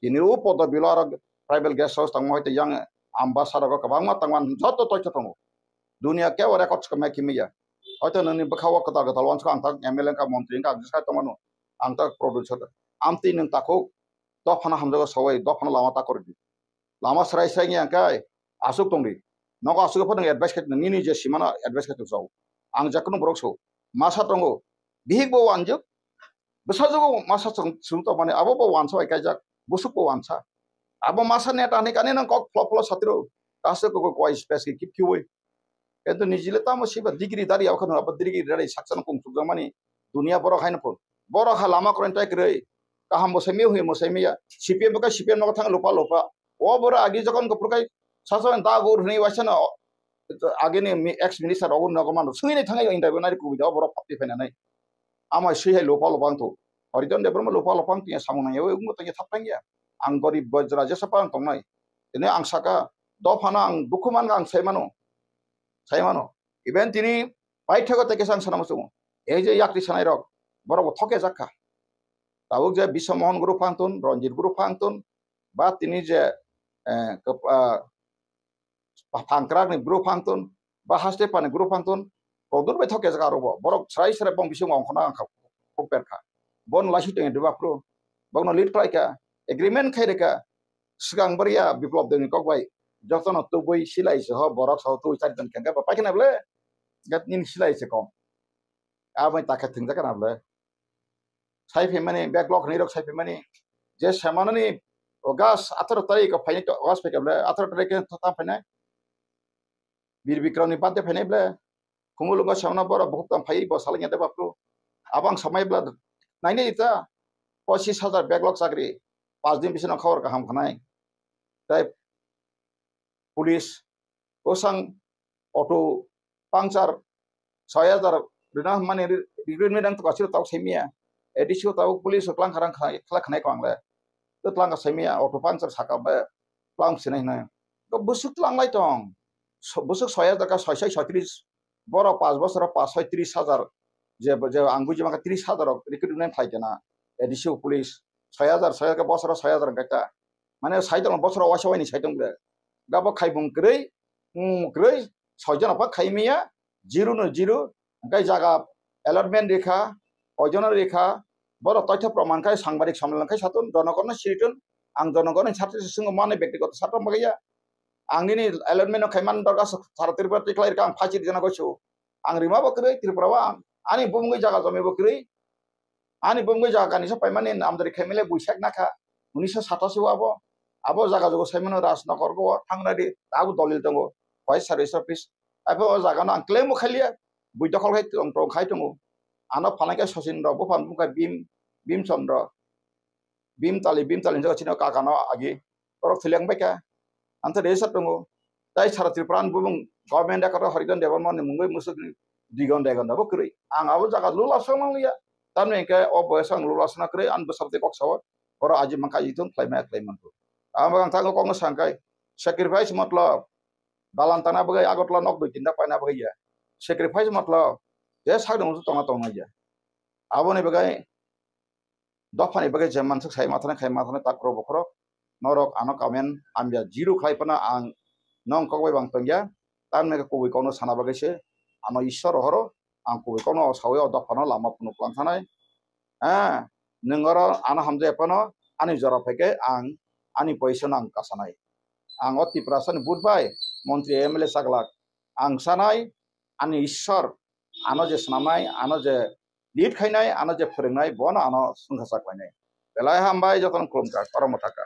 Tini o podo bilo aro tribal guest house tangma hoite yang Ambasa rogo kwbangma tangma joto toitha tongo. Dunia kebo record se kemya kimiya. Hoito nini bwkha o kwtal kwtal wansukha ang tak M L A wngkha, montri wngkha, ang jesa tongmano. Ang tak producer. Amtwi nwng takhuk dophano hamjago sawai dophano lama ta kordi. Lama srai srai wngya khe asuk tongdi. Nogo asuk phano advice khe nini je simano advice khe tubsao. Ang je kunu borok so masa tongo. Bihik bo wanjuk. Bwsajwgo masa chwng, chwng tongmani abo bo wansa bai kaijak, busuk bo wansa. Abo masa neta hinwi kani nang kok phlo phlo satiro. Kaso kok koi space ki kip kiwi. Ento nijile tamo siba degree dari abo khano abo degree dari saksan kung sukjak mani dunia borok haino phun. Borok ha lama koren tai kwrwi. Kaham bo saimia hui mo saimia. C P M bo kai C P M nogo thang lupa lupa. O bora agi jokon ko purkai sasa da gur hini waisa no. Agini mi-, ex minister rogo nogo mano. Sui ni thangai interview nari kubi da borok pati phainanai. Amai sui hai lupa lupa ang tu. Horidon Debbarma lupa lupa ang tiya samung nang yawi ungmo tanya thap tang ya. Ang gorib bojra jesa pa ang tongnai. Tini ang saka dophano ang dukhu man ang sai mano. Sai mano. Even tini paithego teke sang sana musungo. Ei je yakti sanai rok borok bo thoke jakha. Tabuk je Biswa Mohan group ang tun, Ranjit group ang tun, ba tini je, eh, kep-, ah, Pangkrak ni group ang tun, ba haste pani group ang tun, kodur bai thoke jaga ro bo. Borok srai srai bong bising ong khona ang kha, kok per kha. Bon laisi teng de bapro. Bong no lead khlai kha, agreement khai re kha. Swkang bwrya Biplop Debni kok bai. Joto no tubui silai se ho, borok so tubui chari jon khe ba paikhe na ble. Gat nin silai se kom. Abo takhe thwngjak na ble. Sai phaimani, backlog hinwi rok sai phaimani. Je semanani August atharo tarik o phainai to, August phaikha ble, atharo tarik khe ta phainai. Bir Bikram ni birthday phainai ble. Khumulwngo semana borok bukhuk tong phai bo salai ya de bapru. Abang samai ble nainai ta pochis hajar backlog chakri. Pas din bisino khobor kaham khanai. Tai police bwsang auto puncture soi hajar rwna hwnmani recruitment ang tokasiro tabuk saimaya. A D C o tabuk police o twlang kharang khlai khlai khnai kong le. To twlang kha saimaya auto puncture saka be twlang sinai hwnai. To bwswk twlang lai tong. So-, bwswk soi hajar ka soi soi soi tris. Borok pas bosoro pas soi tris hajar. Je, je ang buji mangkha tris hajar rok recruitment khlai kena. A D C o police soi hajar soi hajar ka bosoro soi hajar wngkha ta. Mane sai tong bosoro waisa waini sai tong bre. Gabo khaibung kwrwi, mm, kwrwi, soijon apa khaimaya, zero no zero, hingke jaga allotment rikha, koijono rikha, borok toitha proman khai sangbadik samlang khai satun, jonogono siritun, ang jonogono sarte se swngo mane bektigoto sarte bagaya. Ang nini allotment no khaiman dorga sara Tripura tiklai rikha ang phaichir jana goisu. Ang rima bo kwrwi Tripura o ang, ani bumungwi jaga jomi bo kwrwi, Ani bumungwi jaga kanisa paimani namdari khaimile buisak nakha. Unisa satasi o abo. Abo jaga jogo saimano Rajnagar go thangnadi abo dolil tongo. Vice Service Office. Abo o jaga no ang claim bo khailia. Bui dokhol khai tong, tong khai tongo. Ano phalai khe Sachin rok, buphang bumkha Bhim, Bhim Chandra, Bhim Tali, Bhim Tali hinjak chini kaka no agi. Borok thwilang bai kha. Anthe resa tongo. Tai sara Tripura ni bumung government ekoro Haridan Debbarma ni mungwi musuk ni dui gonda ek gonda bo kwrwi. Ang abo jaga lula song nang liya. Tamni hwnkhe o boyes ang lula song kwrwi, ang bwsabdi kok sao. Borok aji mankha aji thum khlai maya khlai manku. Ang bo ang thango kok no sangkai. Sacrifice matlab dalan tana bagwi Agartala nok dui tinta paina bagwi ya. Sacrifice matlab je sak dong tongna tongna ya. Aboni bagwi dophani bagwi je mansuk sai mathana khai mathana takhro bokhro norok ano comment amya zero khlai phano ang nong kok bai bang tongya. Tamni kubui kokno sana bagwi se ano Ishwar rohoro ang kubui kokno sawi o dophano lama phunuk lang thanai. Ah, nwng oro ano hamjaya phano ani jora phaikhe ang ani position ang kasanai. Ang o Tiprasani vote bai montri M L A chaglak ang sanai ani Ishwar ano je swnamnai, ano je lead khainai, ano je phwrwngnai, bono ano swngkha chaklainai. Belai hambai, jotono khulumkha, oro mwthakha.